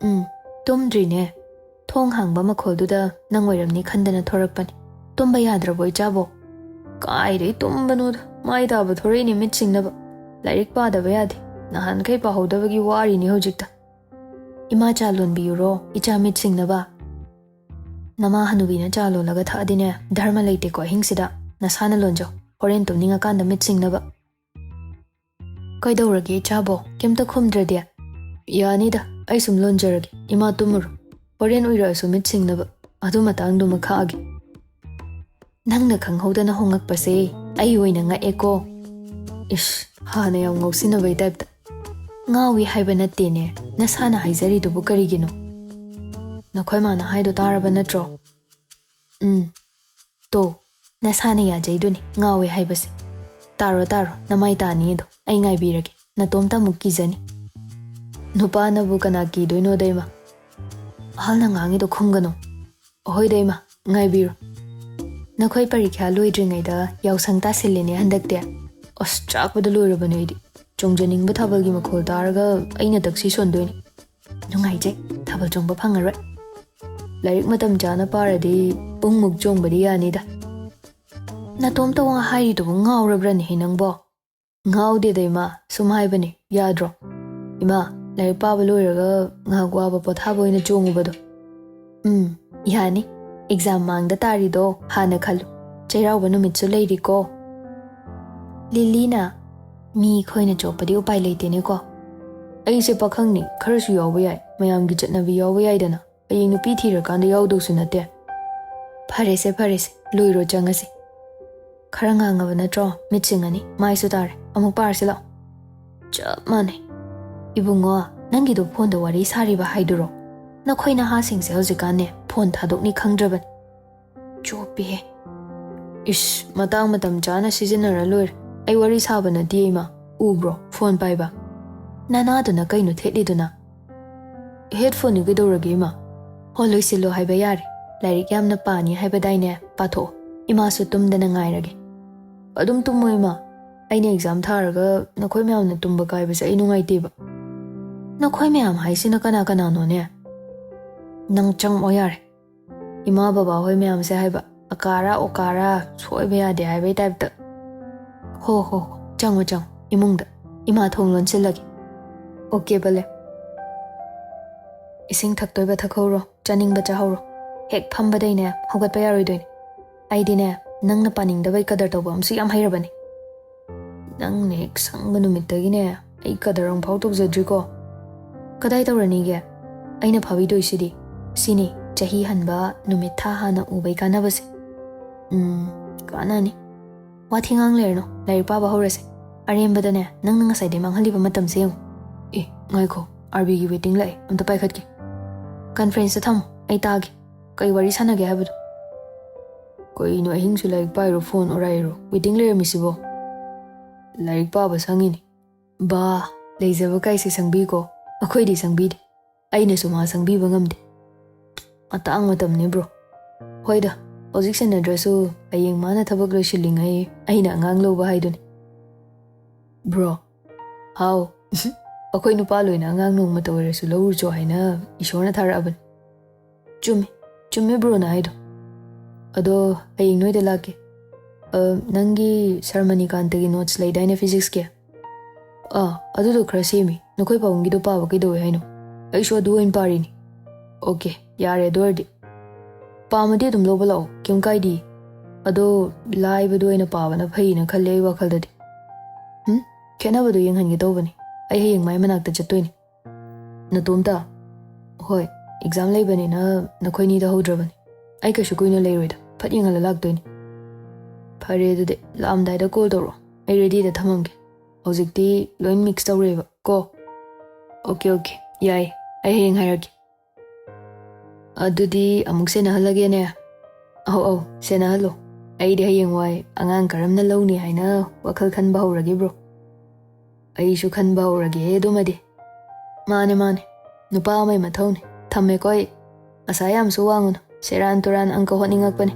"ꯎꯝ, ꯇꯨꯝꯗ꯭ꯔꯤꯅꯦ꯫ ꯊꯣꯡ ꯍꯥꯡꯕ ꯃꯈꯣꯜꯗꯨꯗ ꯅꯪ ꯑꯣꯏꯔꯝꯅꯤ ꯈꯟꯗꯅ ꯊꯣꯔꯛꯄꯅꯤ꯫ ꯇꯨꯝꯕ ꯌꯥꯗ꯭ꯔꯕꯣ, ꯏꯆꯥꯕꯣ?" "ꯀꯥꯏꯗꯩ ꯇꯨꯝꯕꯅꯣꯗ, ꯃꯥꯏ ꯇꯥꯕ ꯊꯣꯔꯛꯏꯅꯦ ꯃꯤꯠ ꯁꯤꯡꯅꯕ꯫ ꯂꯥꯏꯔꯤꯛ ꯄꯥꯗꯕ ꯌꯥꯗꯦ꯫ ꯅꯍꯥꯟꯈꯩ ꯄꯥꯍꯧꯗꯕꯒꯤ ꯋꯥꯔꯤꯅꯤ ꯍꯧꯖꯤꯛꯇ"꯫ "ꯏꯃꯥ, ꯆꯥ ꯂꯣꯟꯕꯤꯌꯨꯔꯣ, ꯏꯆꯥ ꯃꯤꯠ ꯁꯤꯡꯅꯕ?" "ꯅꯃꯥ ꯍꯅꯨꯕꯤꯅ ꯆꯥ ꯂꯣꯜꯂꯒ ꯊꯛꯑꯗꯤꯅꯦ, ꯙꯔꯃ ꯂꯩꯇꯦꯀꯣ ꯑꯍꯤꯡꯁꯤꯗ꯫ ꯅꯁꯥꯅ ꯂꯣꯟꯖꯧ, ꯍꯣꯔꯦꯟ ꯇꯨꯝꯅꯤꯡꯉꯀꯥꯟꯗ ꯃꯤꯠ ꯁꯤꯡꯅꯕ꯫" "ꯀꯩꯗꯧꯔꯒꯦ ꯏꯆꯥꯕꯣ, ꯀꯩꯝꯇ ꯈꯨꯝꯗ꯭ꯔꯗꯤ?" "ꯌꯥꯅꯤꯗ, ꯑꯩ ꯁꯨꯝ ꯂꯣꯟꯖꯔꯒꯦ, ꯏꯃꯥ ꯇꯨꯝꯃꯨꯔꯣ꯫ ꯍꯣꯔꯦꯟ ꯎꯏꯔꯛꯑꯁꯨ ꯃꯤꯠ ꯁꯤꯡꯅꯕ, ꯑꯗꯨ ꯃꯇꯥꯡꯗꯨꯃ ꯈꯥꯛꯑꯒꯦ꯫" ꯅꯪꯅ ꯈꯪꯍꯧꯗꯅ ꯍꯣꯡꯉꯛꯄꯁꯦ ꯑꯩ ꯑꯣꯏꯅ ꯉꯛꯑꯦꯀꯣ꯫ ꯏꯁ, ꯍꯥꯟꯅ ꯌꯥꯝ ꯉꯥꯎꯁꯤꯟꯅꯕꯩ ꯇꯥꯏꯞꯇ꯫ "ꯉꯥꯎꯏ ꯍꯥꯏꯕ ꯅꯠꯇꯦꯅꯦ, ꯅꯁꯥꯅ ꯍꯥꯏꯖꯔꯤꯗꯨꯕꯨ ꯀꯔꯤꯒꯤꯅꯣ? ꯅꯈꯣꯏ ꯃꯥꯅ ꯍꯥꯏꯗꯣ ꯇꯥꯔꯕ ꯅꯠꯇ꯭ꯔꯣ?" "ꯎꯝ, ꯇꯣ, ꯅꯁꯥꯅ ꯌꯥꯖꯩꯗꯨꯅꯤ ꯉꯥꯎꯏ ꯍꯥꯏꯕꯁꯦ꯫ ꯇꯥꯔꯣ, ꯇꯥꯔꯣ, ꯅꯃꯥꯏ ꯇꯥꯅꯤꯗꯣ, ꯑꯩ ꯉꯥꯏꯕꯤꯔꯒꯦ꯫ ꯅꯇꯣꯝꯇ ꯑꯃꯨꯛ ꯀꯤꯖꯅꯤ꯫" "ꯅꯨꯄꯥꯅꯕꯨ ꯀꯅꯥ ꯀꯤꯗꯣꯏꯅꯣꯗ, ꯏꯃꯥ?" "ꯑꯍꯜꯅ ꯉꯥꯡꯉꯤꯗꯣ ꯈꯨꯝꯒꯅꯨ꯫" "ꯑꯍꯣꯏꯗ, ꯏꯃꯥ, ꯉꯥꯏꯕꯤꯔꯣ꯫" "ꯅꯈꯣꯏ ꯄꯔꯤꯈ꯭ꯌꯥ ꯂꯣꯏꯗ꯭ꯔꯤꯉꯩꯗ ꯌꯥꯎꯁꯪ ꯇꯥꯁꯤꯜꯂꯦꯅꯦ ꯍꯟꯗꯛꯇꯤ꯫" ꯑꯁ, ꯆꯥꯛꯄꯗ ꯂꯣꯏꯔꯕꯅꯦ ꯑꯩꯗꯤ꯫ ꯆꯣꯡꯖꯅꯤꯡꯕ ꯊꯥꯕꯜꯒꯤ ꯃꯈꯣꯜ ꯇꯥꯔꯒ ꯑꯩꯅ ꯇꯛꯁꯤ ꯁꯣꯟꯗꯣꯏꯅꯤ꯫ "ꯅꯨꯡꯉꯥꯏꯖꯩ, ꯊꯥꯕꯜ ꯆꯣꯡꯕ ꯐꯪꯉꯔꯣꯏ꯫" "ꯂꯥꯏꯔꯤꯛ ꯃꯇꯝ ꯆꯥꯅ ꯄꯥꯔꯗꯤ ꯄꯨꯡꯃꯨꯛ ꯆꯣꯡꯕꯗꯤ ꯌꯥꯅꯤꯗ꯫" "ꯅꯇꯣꯝꯇ ꯋꯥ ꯍꯥꯏꯔꯤꯗꯨꯕꯨ ꯉꯥꯎꯔꯕ꯭ꯔꯅꯦꯍꯦ ꯅꯪꯕꯣ?" "ꯉꯥꯎꯗꯦꯗ ꯏꯃꯥ, ꯁꯨꯝ ꯍꯥꯏꯕꯅꯤ, ꯌꯥꯗ꯭ꯔꯣ? ꯏꯃꯥ, ꯂꯥꯏꯔꯤꯛ ꯄꯥꯕ ꯂꯣꯏꯔꯒ ꯉꯥꯏꯍꯥꯛ ꯋꯥꯕ ꯄꯣꯊꯥꯕ ꯑꯣꯏꯅ ꯆꯣꯡꯉꯨꯕꯗꯣ꯫" "ꯎꯝ, ꯌꯥꯅꯤ꯫ ꯑꯦꯛꯖꯥꯝ ꯃꯥꯡꯗ ꯇꯥꯔꯤꯗꯣ ꯍꯥꯟꯅ ꯈꯜꯂꯨ꯫ ꯆꯩꯔꯥꯎꯕ ꯅꯨꯃꯤꯠꯁꯨ ꯂꯩꯔꯤꯀꯣ꯫" ꯂꯤꯂꯤꯅ, "ꯃꯤ ꯑꯩꯈꯣꯏꯅ ꯆꯣꯞꯄꯗꯤ ꯎꯄꯥꯏ ꯂꯩꯇꯦꯅꯦꯀꯣ꯫ ꯑꯩꯁꯦ ꯄꯥꯈꯪꯅꯤ, ꯈꯔꯁꯨ ꯌꯥꯎꯕ ꯌꯥꯏ, ꯃꯌꯥꯝꯒꯤ ꯆꯠꯅꯕꯤ ꯌꯥꯎꯕ ꯌꯥꯏꯗꯅ꯫ ꯍꯌꯦꯡ ꯅꯨꯄꯤ ꯊꯤꯔꯀꯥꯟꯗ ꯌꯥꯎꯗꯧꯁꯨ ꯅꯠꯇꯦ꯫" "ꯐꯔꯦꯁꯦ, ꯐꯔꯦꯁꯦ, ꯂꯣꯏꯔꯣ, ꯆꯪꯉꯁꯤ꯫" "ꯈꯔ ꯉꯥꯡꯉꯕ ꯅꯠꯇ꯭ꯔꯣ? ꯃꯤꯠ ꯁꯤꯡꯉꯅꯤ, ꯃꯥꯏꯁꯨ ꯇꯥꯔꯦ꯫ ꯑꯃꯨꯛ ꯄꯥꯔꯁꯤ ꯂꯥꯛꯑꯣ꯫" "ꯆꯞ ꯃꯥꯟꯅꯩ꯫" "ꯏꯕꯨꯡꯉꯣ, ꯅꯪꯒꯤꯗꯣ ꯐꯣꯟꯗ ꯋꯥꯔꯤ ꯁꯥꯔꯤꯕ ꯍꯥꯏꯗꯨꯔꯣ? ꯅꯈꯣꯏ ꯅꯍꯥꯁꯤꯡꯁꯦ ꯍꯧꯖꯤꯛꯀꯥꯟꯅꯦ ꯐꯣꯟ ꯊꯥꯗꯣꯛꯅꯤ ꯈꯪꯗ꯭ꯔꯕꯅꯤ꯫" "ꯆꯣꯞꯄꯤꯍꯦ꯫" "ꯏꯁ, ꯃꯇꯥꯡ ꯃꯇꯝ ꯆꯥꯅ ꯁꯤꯖꯤꯟꯅꯔ ꯂꯣꯏꯔꯦ꯫ ꯑꯩ ꯋꯥꯔꯤ ꯁꯥꯕ ꯅꯠꯇꯦ ꯏꯃꯥ꯫ ꯎꯕ꯭ꯔꯣ ꯐꯣꯟ ꯄꯥꯏꯕ? ꯅꯅꯥꯗꯨꯅ ꯀꯩꯅꯣ ꯊꯦꯠꯂꯤꯗꯨꯅ?" "ꯍꯦꯠꯐꯣꯟꯅꯤ, ꯀꯩꯗꯧꯔꯒꯦ ꯏꯃꯥ?" "ꯍꯣ, ꯂꯣꯏꯁꯤꯜꯂꯣ ꯍꯥꯏꯕ ꯌꯥꯔꯦ꯫ ꯂꯥꯏꯔꯤꯛ ꯌꯥꯝꯅ ꯄꯥꯅꯤ ꯍꯥꯏꯕꯗꯥꯏꯅꯦ? ꯄꯥꯊꯣꯛꯑꯣ꯫ ꯏꯃꯥꯁꯨ ꯇꯨꯝꯗꯅ ꯉꯥꯏꯔꯒꯦ꯫" "ꯑꯗꯨꯝ ꯇꯨꯝꯃꯣ ꯏꯃꯥ꯫ ꯑꯩꯅ ꯑꯦꯛꯖꯥꯝ ꯊꯥꯔꯒ ꯅꯈꯣꯏ ꯃꯌꯥꯝꯅ ꯇꯨꯝꯕ ꯀꯥꯏꯕꯁꯦ ꯑꯩ ꯅꯨꯡꯉꯥꯏꯇꯦꯕ꯫" "ꯅꯈꯣꯏ ꯃꯌꯥꯝ ꯍꯥꯏꯁꯤꯅ ꯀꯅꯥ ꯀꯅꯥꯅꯣꯅꯦ?" "ꯅꯪ ꯆꯪꯉꯛꯑꯣ ꯌꯥꯔꯦ꯫ ꯏꯃꯥ ꯕꯕꯥ ꯍꯣꯏ ꯃꯌꯥꯝꯁꯦ ꯍꯥꯏꯕ, ꯑꯀꯥꯔꯥ ꯑꯣꯀꯥꯔꯥ ꯁꯣꯏꯕ ꯌꯥꯗꯦ ꯍꯥꯏꯕꯩ ꯇꯥꯏꯞꯇ꯫" "ꯍꯣ, ꯍꯣ, ꯍꯣ, ꯆꯪꯉꯣ, ꯆꯪꯉꯣ, ꯏꯃꯨꯡꯗ꯫ ꯏꯃꯥ ꯊꯣꯡ ꯂꯣꯟꯁꯤꯜꯂꯒꯦ꯫" "ꯑꯣꯀꯦ, ꯕꯂꯦ꯫" ꯏꯁꯤꯡ ꯊꯛꯇꯣꯏꯕ ꯊꯛꯍꯧꯔꯣ, ꯆꯥꯅꯤꯡꯕ ꯆꯥꯍꯧꯔꯣ꯫ ꯍꯦꯛ ꯐꯝꯕꯗꯩꯅꯦ ꯍꯧꯒꯠꯄ ꯌꯥꯔꯣꯏꯗꯣꯏꯅꯦ꯫ ꯑꯩꯗꯤꯅꯦ, ꯅꯪꯅ ꯄꯥꯅꯤꯡꯗꯕꯩ ꯀꯗꯔ ꯇꯧꯕ ꯑꯃꯁꯨ ꯌꯥꯝ ꯍꯩꯔꯕꯅꯦ꯫ ꯅꯪꯅ ꯍꯦꯛ ꯁꯪꯕ ꯅꯨꯃꯤꯠꯇꯒꯤꯅꯦ ꯑꯩ ꯀꯗꯔ ꯑꯃꯐꯥꯎ ꯇꯧꯖꯗ꯭ꯔꯤꯀꯣ꯫ ꯀꯗꯥꯏ ꯇꯧꯔꯅꯤꯒꯦ? ꯑꯩꯅ ꯐꯥꯕꯤꯗꯣꯏꯁꯤꯗꯤ꯫ ꯁꯤꯅꯤ ꯆꯍꯤ ꯍꯟꯕ, ꯅꯨꯃꯤꯠ ꯊꯥ ꯍꯥꯟꯅ ꯎꯕꯩ ꯀꯥꯟꯅꯕꯁꯦ꯫ ꯎꯝ, ꯀꯥꯟꯅꯅꯤ꯫ ꯋꯥꯊꯤ ꯉꯥꯡ ꯂꯩꯔꯅꯨ, ꯂꯥꯏꯔꯤꯛ ꯄꯥꯕ ꯍꯧꯔꯁꯦ꯫ ꯑꯔꯦꯝꯕꯗꯅꯦ ꯅꯪꯅ ꯉꯁꯥꯏꯗꯩ ꯃꯥꯡꯍꯜꯂꯤꯕ ꯃꯇꯝꯁꯦ ꯌꯦꯡꯉꯨ꯫ ꯑꯦ, ꯉꯥꯏꯈꯣ, ꯑꯥꯔꯕꯤꯒꯤ ꯋꯦꯇꯤꯡ ꯂꯥꯛꯑꯦ, ꯑꯝꯇ ꯄꯥꯏꯈꯠꯀꯦ꯫ ꯀꯟꯐ꯭ꯔꯦꯟꯁꯇ ꯊꯝꯃꯣ, ꯑꯩ ꯇꯥꯒꯦ꯫ ꯀꯩ ꯋꯥꯔꯤ ꯁꯥꯟꯅꯒꯦ ꯍꯥꯏꯕꯗꯣ? ꯀꯩꯅꯣ, ꯑꯍꯤꯡꯁꯨ ꯂꯥꯏꯔꯤꯛ ꯄꯥꯏꯔꯣ, ꯐꯣꯟ ꯑꯣꯔꯥꯏꯔꯣ, ꯋꯦꯇꯤꯡ ꯂꯩꯔꯝꯃꯤꯁꯤꯕꯣ? ꯂꯥꯏꯔꯤꯛ ꯄꯥꯕ ꯁꯪꯉꯤꯅꯤ꯫ ꯕꯥ, ꯂꯩꯖꯕ ꯀꯥꯏꯁꯦ ꯁꯪꯕꯤꯀꯣ꯫ ꯑꯩꯈꯣꯏꯗꯤ ꯁꯪꯕꯤꯗꯦ꯫ ꯑꯩꯅꯁꯨ ꯃꯥ ꯁꯪꯕꯤꯕ ꯉꯝꯗꯦ꯫ ꯃꯇꯥꯡ ꯃꯇꯝꯅꯤ, ꯕ꯭ꯔꯣ꯫ ꯍꯣꯏꯗ, ꯍꯧꯖꯤꯛ ꯁꯦꯟꯅꯗ꯭ꯔꯁꯨ ꯍꯌꯦꯡ ꯃꯥꯅ ꯊꯕꯛ ꯂꯣꯏꯁꯤꯜꯂꯤꯉꯩ ꯑꯩꯅ ꯑꯉꯥꯡ ꯂꯧꯕ ꯍꯥꯏꯗꯨꯅꯤ꯫ ꯕ꯭ꯔꯣ꯫ ꯍꯥꯎ꯫ ꯑꯩꯈꯣꯏ ꯅꯨꯄꯥ ꯂꯣꯏꯅ ꯑꯉꯥꯡ ꯅꯣꯡꯃꯇ ꯑꯣꯏꯔꯁꯨ ꯂꯧꯔꯨꯆꯣ ꯍꯥꯏꯅ ꯏꯁꯣꯔꯅ ꯊꯥꯔꯛꯑꯕꯅꯤ꯫ ꯆꯨꯝꯃꯤ, ꯆꯨꯝꯃꯤ ꯕ꯭ꯔꯣꯅ ꯍꯥꯏꯗꯣ꯫ ꯑꯗꯣ ꯍꯌꯦꯡ ꯅꯣꯏꯗ ꯂꯥꯛꯀꯦ꯫ ꯑ, ꯅꯪꯒꯤ ꯁꯥꯔ ꯃꯅꯤꯀꯥꯟꯇꯒꯤ ꯅꯣꯠꯁ ꯂꯩꯗꯥꯏꯅꯦ ꯐꯤꯖꯤꯛꯁꯀꯤ? ꯑꯥ, ꯑꯗꯨꯗꯣ ꯈꯔ ꯁꯦꯝꯃꯤ꯫ ꯅꯈꯣꯏ ꯄꯥꯕꯨꯡꯒꯤꯗꯣ ꯄꯥꯕ ꯀꯩꯗꯧꯋꯦ ꯍꯥꯏꯅꯣ? ꯑꯩꯁꯨ ꯑꯗꯨ ꯑꯣꯏꯅ ꯄꯥꯔꯤꯅꯤ꯫ ꯑꯣꯀꯦ, ꯌꯥꯔꯦ ꯑꯗꯨ ꯑꯣꯏꯔꯗꯤ꯫ ꯄꯥꯝꯃꯗꯤ ꯑꯗꯨꯝ ꯂꯧꯕ ꯂꯥꯛꯑꯣ, ꯀꯩꯝ ꯀꯥꯏꯗꯤꯌꯦ꯫ ꯑꯗꯣ ꯂꯥꯏꯕꯗꯣ ꯑꯣꯏꯅ ꯄꯥꯕꯅ ꯐꯩꯌꯦꯅ ꯈꯜꯂꯦ ꯑꯩ ꯋꯥꯈꯜꯗꯗꯤ꯫ ꯍꯨꯝ? ꯈꯦꯠꯅꯕꯗꯣ ꯌꯦꯡꯍꯟꯒꯦ ꯇꯧꯕꯅꯤ꯫ ꯑꯩ ꯍꯌꯦꯡ ꯃꯥꯏ ꯃꯅꯥꯛꯇ ꯆꯠꯇꯣꯏꯅꯤ꯫ ꯅꯇꯣꯝꯇ? ꯍꯣꯏ, ꯑꯦꯛꯖꯥꯝ ꯂꯩꯕꯅꯤꯅ ꯅꯈꯣꯏꯅꯤꯗ ꯍꯧꯗ꯭ꯔꯕꯅꯤ꯫ ꯑꯩ ꯀꯩꯁꯨ ꯀꯨꯏꯅ ꯂꯩꯔꯣꯏꯗ, ꯐꯠ ꯌꯦꯡꯍꯜꯂ ꯂꯥꯛꯇꯣꯏꯅꯤ꯫ ꯐꯔꯦ ꯑꯗꯨꯗꯤ, ꯂꯥꯛꯑꯝꯗꯥꯏꯗ ꯀꯣꯜ ꯇꯧꯔꯛꯑꯣ, ꯑꯩ ꯔꯦꯗꯤꯗ ꯊꯝꯃꯝꯒꯦ꯫ ꯍꯧꯖꯤꯛꯇꯤ ꯂꯣꯏ ꯃꯤꯛꯁ ꯇꯧꯔꯦꯕ ꯀꯣ꯫ ꯑꯣꯀꯦ ꯑꯣꯀꯦ, ꯌꯥꯏ, ꯑꯩ ꯍꯌꯦꯡ ꯍꯥꯏꯔꯛꯀꯦ꯫ ꯑꯗꯨꯗꯤ ꯑꯃꯨꯛ ꯁꯦꯟꯅꯍꯜꯂꯒꯦꯅꯦ꯫ ꯑꯧ ꯑꯧ, ꯁꯦꯟꯅꯍꯜꯂꯣ꯫ ꯑꯩꯗꯤ ꯍꯌꯦꯡꯋꯥꯏ ꯑꯉꯥꯡ ꯀꯔꯝꯅ ꯂꯧꯅꯤ ꯍꯥꯏꯅ ꯋꯥꯈꯜ ꯈꯟꯕ ꯍꯧꯔꯒꯦ ꯕ꯭ꯔꯣ꯫ ꯑꯩꯁꯨ ꯈꯟꯕ ꯍꯧꯔꯒꯦ ꯑꯗꯨꯃꯗꯤ꯫ ꯃꯥꯅꯦ ꯃꯥꯅꯦ, ꯅꯨꯄꯥ ꯑꯃꯒꯤ ꯃꯊꯧꯅꯤ꯫ ꯊꯝꯃꯦꯀꯣ ꯑꯩ꯫ ꯑꯁꯥ ꯌꯥꯝꯁꯨ ꯋꯥꯡꯉꯨꯅꯨ, ꯁꯦꯔꯥꯟ ꯇꯨꯔꯥꯟ ꯑꯪꯀ ꯍꯣꯠꯅꯤꯡꯉꯛꯄꯅꯤ꯫